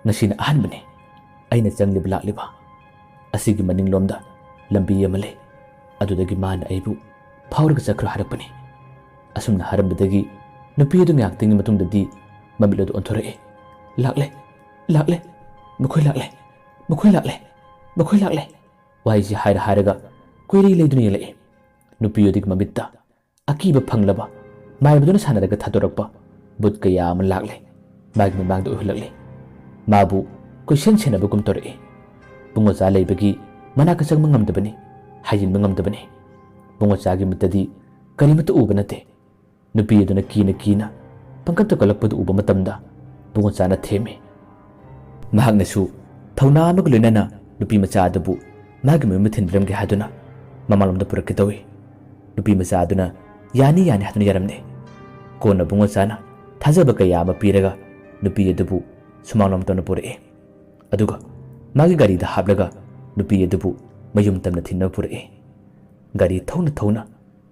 ꯉꯁꯤꯅ ꯑꯍꯥꯟꯕꯅꯤ ꯑꯩꯅ ꯆꯪꯂꯤꯕ ꯂꯥꯛꯂꯤꯕ꯫ ꯑꯁꯤꯒꯤ ꯃꯅꯤꯡꯂꯣꯝꯗ ꯂꯝꯕꯤ ꯑꯃ ꯂꯩ꯫ ꯑꯗꯨꯗꯒꯤ ꯃꯥꯅ ꯑꯩꯕꯨ ꯐꯥꯎꯔꯒ ꯆꯠꯈ꯭ꯔꯣ ꯍꯥꯏꯔꯛꯄꯅꯤ꯫ ꯑꯁꯨꯝꯅ ꯍꯥꯏꯔꯝꯕꯗꯒꯤ ꯅꯨꯄꯤ ꯑꯗꯨ ꯉꯥꯏꯍꯥꯛꯇꯪꯒꯤ ꯃꯇꯨꯡꯗꯗꯤ ꯃꯃꯤꯠ ꯑꯗꯨ ꯑꯣꯟꯊꯣꯔꯛꯏ꯫ "ꯂꯥꯛꯂꯦ, ꯂꯥꯛꯂꯦ, ꯃꯈꯣꯏ ꯂꯥꯛꯂꯦ, ꯃꯈꯣꯏ ꯂꯥꯛꯂꯦ, ꯃꯈꯣꯏ ꯂꯥꯛꯂꯦ"꯫ ꯋꯥꯍꯩꯁꯤ ꯍꯥꯏꯔ ꯍꯥꯏꯔꯒ ꯀꯨꯏꯔꯩ ꯂꯩꯗꯨꯅ ꯌꯦꯡꯂꯛꯏ꯫ ꯅꯨꯄꯤ ꯑꯗꯨꯒꯤ ꯃꯃꯤꯠꯇ ꯑꯀꯤꯕ ꯐꯪꯂꯕ ꯃꯥꯏꯕꯗꯨꯅ ꯁꯥꯟꯅꯔꯒ ꯊꯥꯗꯣꯔꯛꯄ ꯚꯨꯠ ꯀꯌꯥ ꯑꯃ ꯂꯥꯛꯂꯦ꯫ ꯃꯥꯒꯤ ꯃꯃꯥꯡꯗ ꯑꯣꯏꯍꯜꯂꯛꯂꯦ꯫ ꯃꯥꯕꯨ ꯀꯣꯏꯁꯦꯟ ꯁꯦꯟꯅꯕꯒꯨꯝ ꯇꯧꯔꯛꯏ꯫ ꯄꯨꯡꯉꯣꯆꯥ ꯂꯩꯕꯒꯤ ꯃꯅꯥꯛꯇ ꯆꯪꯕ ꯉꯝꯗꯕꯅꯤ, ꯍꯥꯏꯖꯤꯟꯕ ꯉꯝꯗꯕꯅꯤ꯫ ꯄꯨꯡꯉꯣꯆꯥꯒꯤ ꯃꯤꯠꯇꯗꯤ ꯀꯔꯤꯃꯠꯇ ꯎꯕ ꯅꯠꯇꯦ꯫ ꯅꯨꯄꯤ ꯑꯗꯨꯅ ꯀꯤꯅ ꯀꯤꯅ ꯄꯪꯀꯞꯇ ꯀꯜꯂꯛꯄꯗꯨ ꯎꯕ ꯃꯇꯝꯗ ꯄꯨꯡꯉꯣꯆꯥꯅ ꯊꯦꯝꯃꯤ꯫ ꯃꯍꯥꯛꯅꯁꯨ ꯊꯧꯅꯥ ꯑꯃꯒ ꯂꯣꯏꯅꯅ ꯅꯨꯄꯤ ꯃꯆꯥ ꯑꯗꯨꯕꯨ ꯃꯥꯒꯤ ꯃꯌꯨꯝꯗ ꯊꯤꯟꯕꯤꯔꯝꯒꯦ ꯍꯥꯏꯗꯨꯅ ꯃꯃꯥꯡꯂꯣꯝꯗ ꯄꯨꯔꯛꯀꯦ ꯇꯧꯏ꯫ ꯅꯨꯄꯤ ꯃꯆꯥ ꯑꯗꯨꯅ ꯌꯥꯅꯤ ꯌꯥꯅꯤ ꯍꯥꯏꯗꯨꯅ ꯌꯥꯔꯝꯗꯦ꯫ ꯀꯣꯟꯅ ꯄꯨꯡꯉꯣꯆꯥꯅ ꯊꯥꯖꯕ ꯀꯌꯥ ꯑꯃ ꯄꯤꯔꯒ ꯅꯨꯄꯤ ꯑꯗꯨꯕꯨ ꯁꯨꯃꯥꯡꯂꯣꯝ ꯇꯝꯅ ꯄꯨꯔꯛꯏ꯫ ꯑꯗꯨꯒ ꯃꯥꯒꯤ ꯒꯥꯔꯤꯗ ꯍꯥꯞꯂꯒ ꯅꯨꯄꯤ ꯑꯗꯨꯕꯨ ꯃꯌꯨꯝ ꯇꯝꯅ ꯊꯤꯟꯅꯕ ꯄꯨꯔꯛꯏ꯫ ꯒꯥꯔꯤ ꯊꯧꯅ ꯊꯧꯅ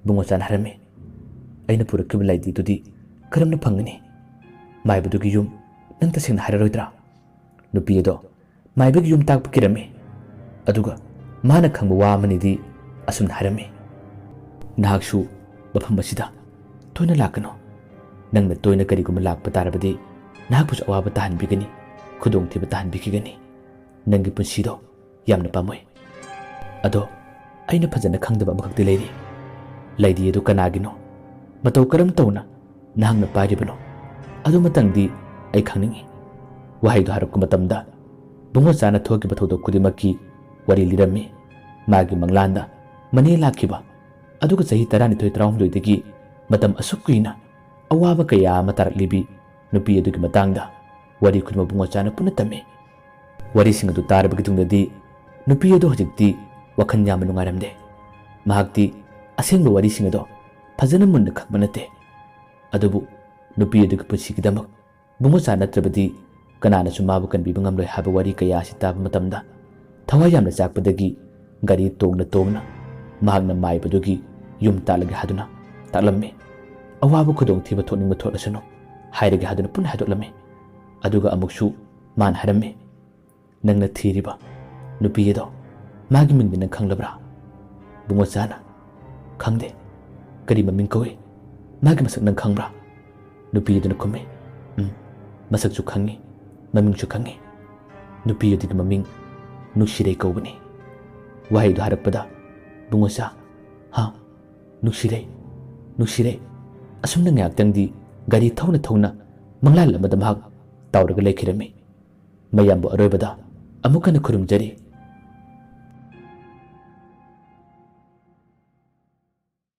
ꯕꯨꯡꯉꯣꯆꯥꯅ ꯍꯥꯏꯔꯝꯃꯤ, "ꯑꯩꯅ ꯄꯨꯔꯛꯈꯤꯕ ꯂꯥꯏꯙꯤꯗꯨꯗꯤ ꯀꯔꯝꯅ ꯐꯪꯒꯅꯤ? ꯃꯥꯏꯕꯗꯨꯒꯤ ꯌꯨꯝ ꯅꯪ ꯇꯁꯦꯡꯅ ꯍꯥꯏꯔꯔꯣꯏꯗ꯭ꯔꯥ?" ꯅꯨꯄꯤ ꯑꯗꯣ ꯃꯥꯏꯕꯒꯤ ꯌꯨꯝ ꯇꯥꯛꯄ ꯀꯤꯔꯝꯃꯤ꯫ ꯑꯗꯨꯒ ꯃꯥꯅ ꯈꯪꯕ ꯋꯥ ꯑꯃꯅꯤꯗꯤ ꯑꯁꯨꯝꯅ ꯍꯥꯏꯔꯝꯃꯤ, "ꯅꯍꯥꯛꯁꯨ ꯃꯐꯝ ꯑꯁꯤꯗ ꯇꯣꯏꯅ ꯂꯥꯛꯀꯅꯨ꯫ ꯅꯪꯅ ꯇꯣꯏꯅ ꯀꯔꯤꯒꯨꯝꯕ ꯂꯥꯛꯄ ꯇꯥꯔꯕꯗꯤ ꯅꯍꯥꯛꯄꯨꯁꯨ ꯑꯋꯥꯕ ꯇꯥꯍꯟꯕꯤꯒꯅꯤ, ꯈꯨꯗꯣꯡꯊꯤꯕ ꯇꯥꯍꯟꯕꯤꯈꯤꯒꯅꯤ꯫ ꯅꯪꯒꯤ ꯄꯨꯟꯁꯤꯗꯣ ꯌꯥꯝꯅ ꯄꯥꯝꯃꯨꯏ꯫ ꯑꯗꯣ ꯑꯩꯅ ꯐꯖꯅ ꯈꯪꯗꯕ ꯑꯃꯈꯛꯇꯤ ꯂꯩꯔꯤ꯫ ꯂꯩꯗꯤ ꯑꯗꯨ ꯀꯅꯥꯒꯤꯅꯣ? ꯃꯇꯧ ꯀꯔꯝ ꯇꯧꯅ ꯅꯍꯥꯛꯅ ꯄꯥꯏꯔꯤꯕꯅꯣ? ꯑꯗꯨꯃꯇꯪꯗꯤ ꯑꯩ ꯈꯪꯅꯤꯡꯏ꯫" ꯋꯥꯍꯩꯗꯨ ꯍꯥꯏꯔꯛꯄ ꯃꯇꯝꯗ ꯕꯨꯡꯉꯣꯆꯥꯅ ꯊꯣꯛꯈꯤꯕ ꯊꯧꯗꯣꯛ ꯈꯨꯗꯤꯡꯃꯛꯀꯤ ꯋꯥꯔꯤ ꯂꯤꯔꯝꯃꯤ꯫ ꯃꯥꯒꯤ ꯃꯪꯂꯥꯟꯗ ꯃꯅꯦ ꯂꯥꯛꯈꯤꯕ, ꯑꯗꯨꯒ ꯆꯍꯤ ꯇꯔꯥꯅꯤꯊꯣꯏ ꯇꯔꯥꯍꯨꯝꯗꯣꯏꯗꯒꯤ ꯃꯇꯝ ꯑꯁꯨꯛ ꯀꯨꯏꯅ ꯑꯋꯥꯕ ꯀꯌꯥ ꯑꯃ ꯇꯥꯔꯛꯂꯤꯕꯤ ꯅꯨꯄꯤ ꯑꯗꯨꯒꯤ ꯃꯇꯥꯡꯗ ꯋꯥꯔꯤ ꯈꯨꯗꯤꯡꯃꯛ ꯕꯨꯡꯉꯣꯆꯥꯅ ꯄꯨꯟꯅ ꯇꯝꯃꯤ꯫ ꯋꯥꯔꯤꯁꯤꯡ ꯑꯗꯨ ꯇꯥꯔꯕꯒꯤ ꯇꯨꯡꯗꯗꯤ ꯅꯨꯄꯤ ꯑꯗꯨ ꯍꯧꯖꯤꯛꯇꯤ ꯋꯥꯈꯜ ꯌꯥꯝꯅ ꯅꯨꯡꯉꯥꯏꯔꯝꯗꯦ꯫ ꯃꯍꯥꯛꯇꯤ ꯑꯁꯦꯡꯕ ꯋꯥꯔꯤꯁꯤꯡ ꯑꯗꯣ ꯐꯖꯅ ꯃꯨꯟꯅ ꯈꯪꯕ ꯅꯠꯇꯦ꯫ ꯑꯗꯨꯕꯨ ꯅꯨꯄꯤ ꯑꯗꯨꯒꯤ ꯄꯨꯟꯁꯤꯒꯤꯗꯃꯛ ꯕꯨꯡꯉꯣꯆꯥ ꯅꯠꯇ꯭ꯔꯕꯗꯤ ꯀꯅꯥꯅꯁꯨ ꯃꯥꯕꯨ ꯀꯟꯕꯤꯕ ꯉꯝꯂꯣꯏ ꯍꯥꯏꯕ ꯋꯥꯔꯤ ꯀꯌꯥ ꯑꯁꯤ ꯇꯥꯕ ꯃꯇꯝꯗ ꯊꯋꯥꯏ ꯌꯥꯝꯅ ꯆꯥꯛꯄꯗꯒꯤ ꯒꯥꯔꯤ ꯇꯣꯡꯅ ꯇꯣꯡꯅ ꯃꯍꯥꯛꯅ ꯃꯥꯏꯕꯗꯨꯒꯤ ꯌꯨꯝ ꯇꯥꯛꯂꯒꯦ ꯍꯥꯏꯗꯨꯅ ꯇꯥꯛꯂꯝꯃꯤ꯫ ꯑꯋꯥꯕ ꯈꯨꯗꯣꯡꯊꯤꯕ ꯊꯣꯛꯅꯤꯡꯕ ꯊꯣꯛꯂꯁꯅꯨ ꯍꯥꯏꯔꯒꯦ ꯍꯥꯏꯗꯨꯅ ꯄꯨꯟꯅ ꯍꯥꯏꯗꯣꯛꯂꯝꯃꯤ꯫ ꯑꯗꯨꯒ ꯑꯃꯨꯛꯁꯨ ꯃꯥꯅ ꯍꯥꯏꯔꯝꯃꯤ, "ꯅꯪꯅ ꯊꯤꯔꯤꯕ ꯅꯨꯄꯤ ꯑꯗꯣ ꯃꯥꯒꯤ ꯃꯤꯡꯗꯤ ꯅꯪ ꯈꯪꯂꯕ꯭ꯔꯥ?" ꯕꯨꯡꯉꯣꯆꯥꯅ, "ꯈꯪꯗꯦ꯫ ꯀꯔꯤ ꯃꯃꯤꯡ ꯀꯧꯏ? ꯃꯥꯒꯤ ꯃꯁꯛ ꯅꯪ ꯈꯪꯕ꯭ꯔꯥ?" ꯅꯨꯄꯤ ꯑꯗꯨꯅ ꯈꯨꯝꯃꯤ, "ꯎꯝ, ꯃꯁꯛꯁꯨ ꯈꯪꯉꯤ, ꯃꯃꯤꯡꯁꯨ ꯈꯪꯉꯤ꯫ ꯅꯨꯄꯤ ꯑꯗꯨꯒꯤ ꯃꯃꯤꯡ ꯅꯨꯡꯁꯤꯔꯩ ꯀꯧꯕꯅꯤ꯫" ꯋꯥꯍꯩꯗꯨ ꯍꯥꯏꯔꯛꯄꯗ ꯕꯨꯡꯉꯣꯆꯥ, "ꯍꯥ? ꯅꯨꯡꯁꯤꯔꯩ, ꯅꯨꯡꯁꯤꯔꯩ꯫" ꯑꯁꯨꯝꯅ ꯉꯥꯏꯍꯥꯛꯇꯪꯗꯤ ꯒꯥꯔꯤ ꯊꯧꯅ ꯊꯧꯅ ꯃꯪꯂꯥꯟ ꯑꯃꯗ ꯃꯍꯥꯛ ꯇꯥꯎꯔꯒ ꯂꯩꯈꯤꯔꯝꯃꯤ꯫ ꯃꯌꯥꯝꯕꯨ ꯑꯔꯣꯏꯕꯗ ꯑꯃꯨꯛ ꯍꯟꯅ ꯈꯨꯔꯨꯝꯖꯔꯤ꯫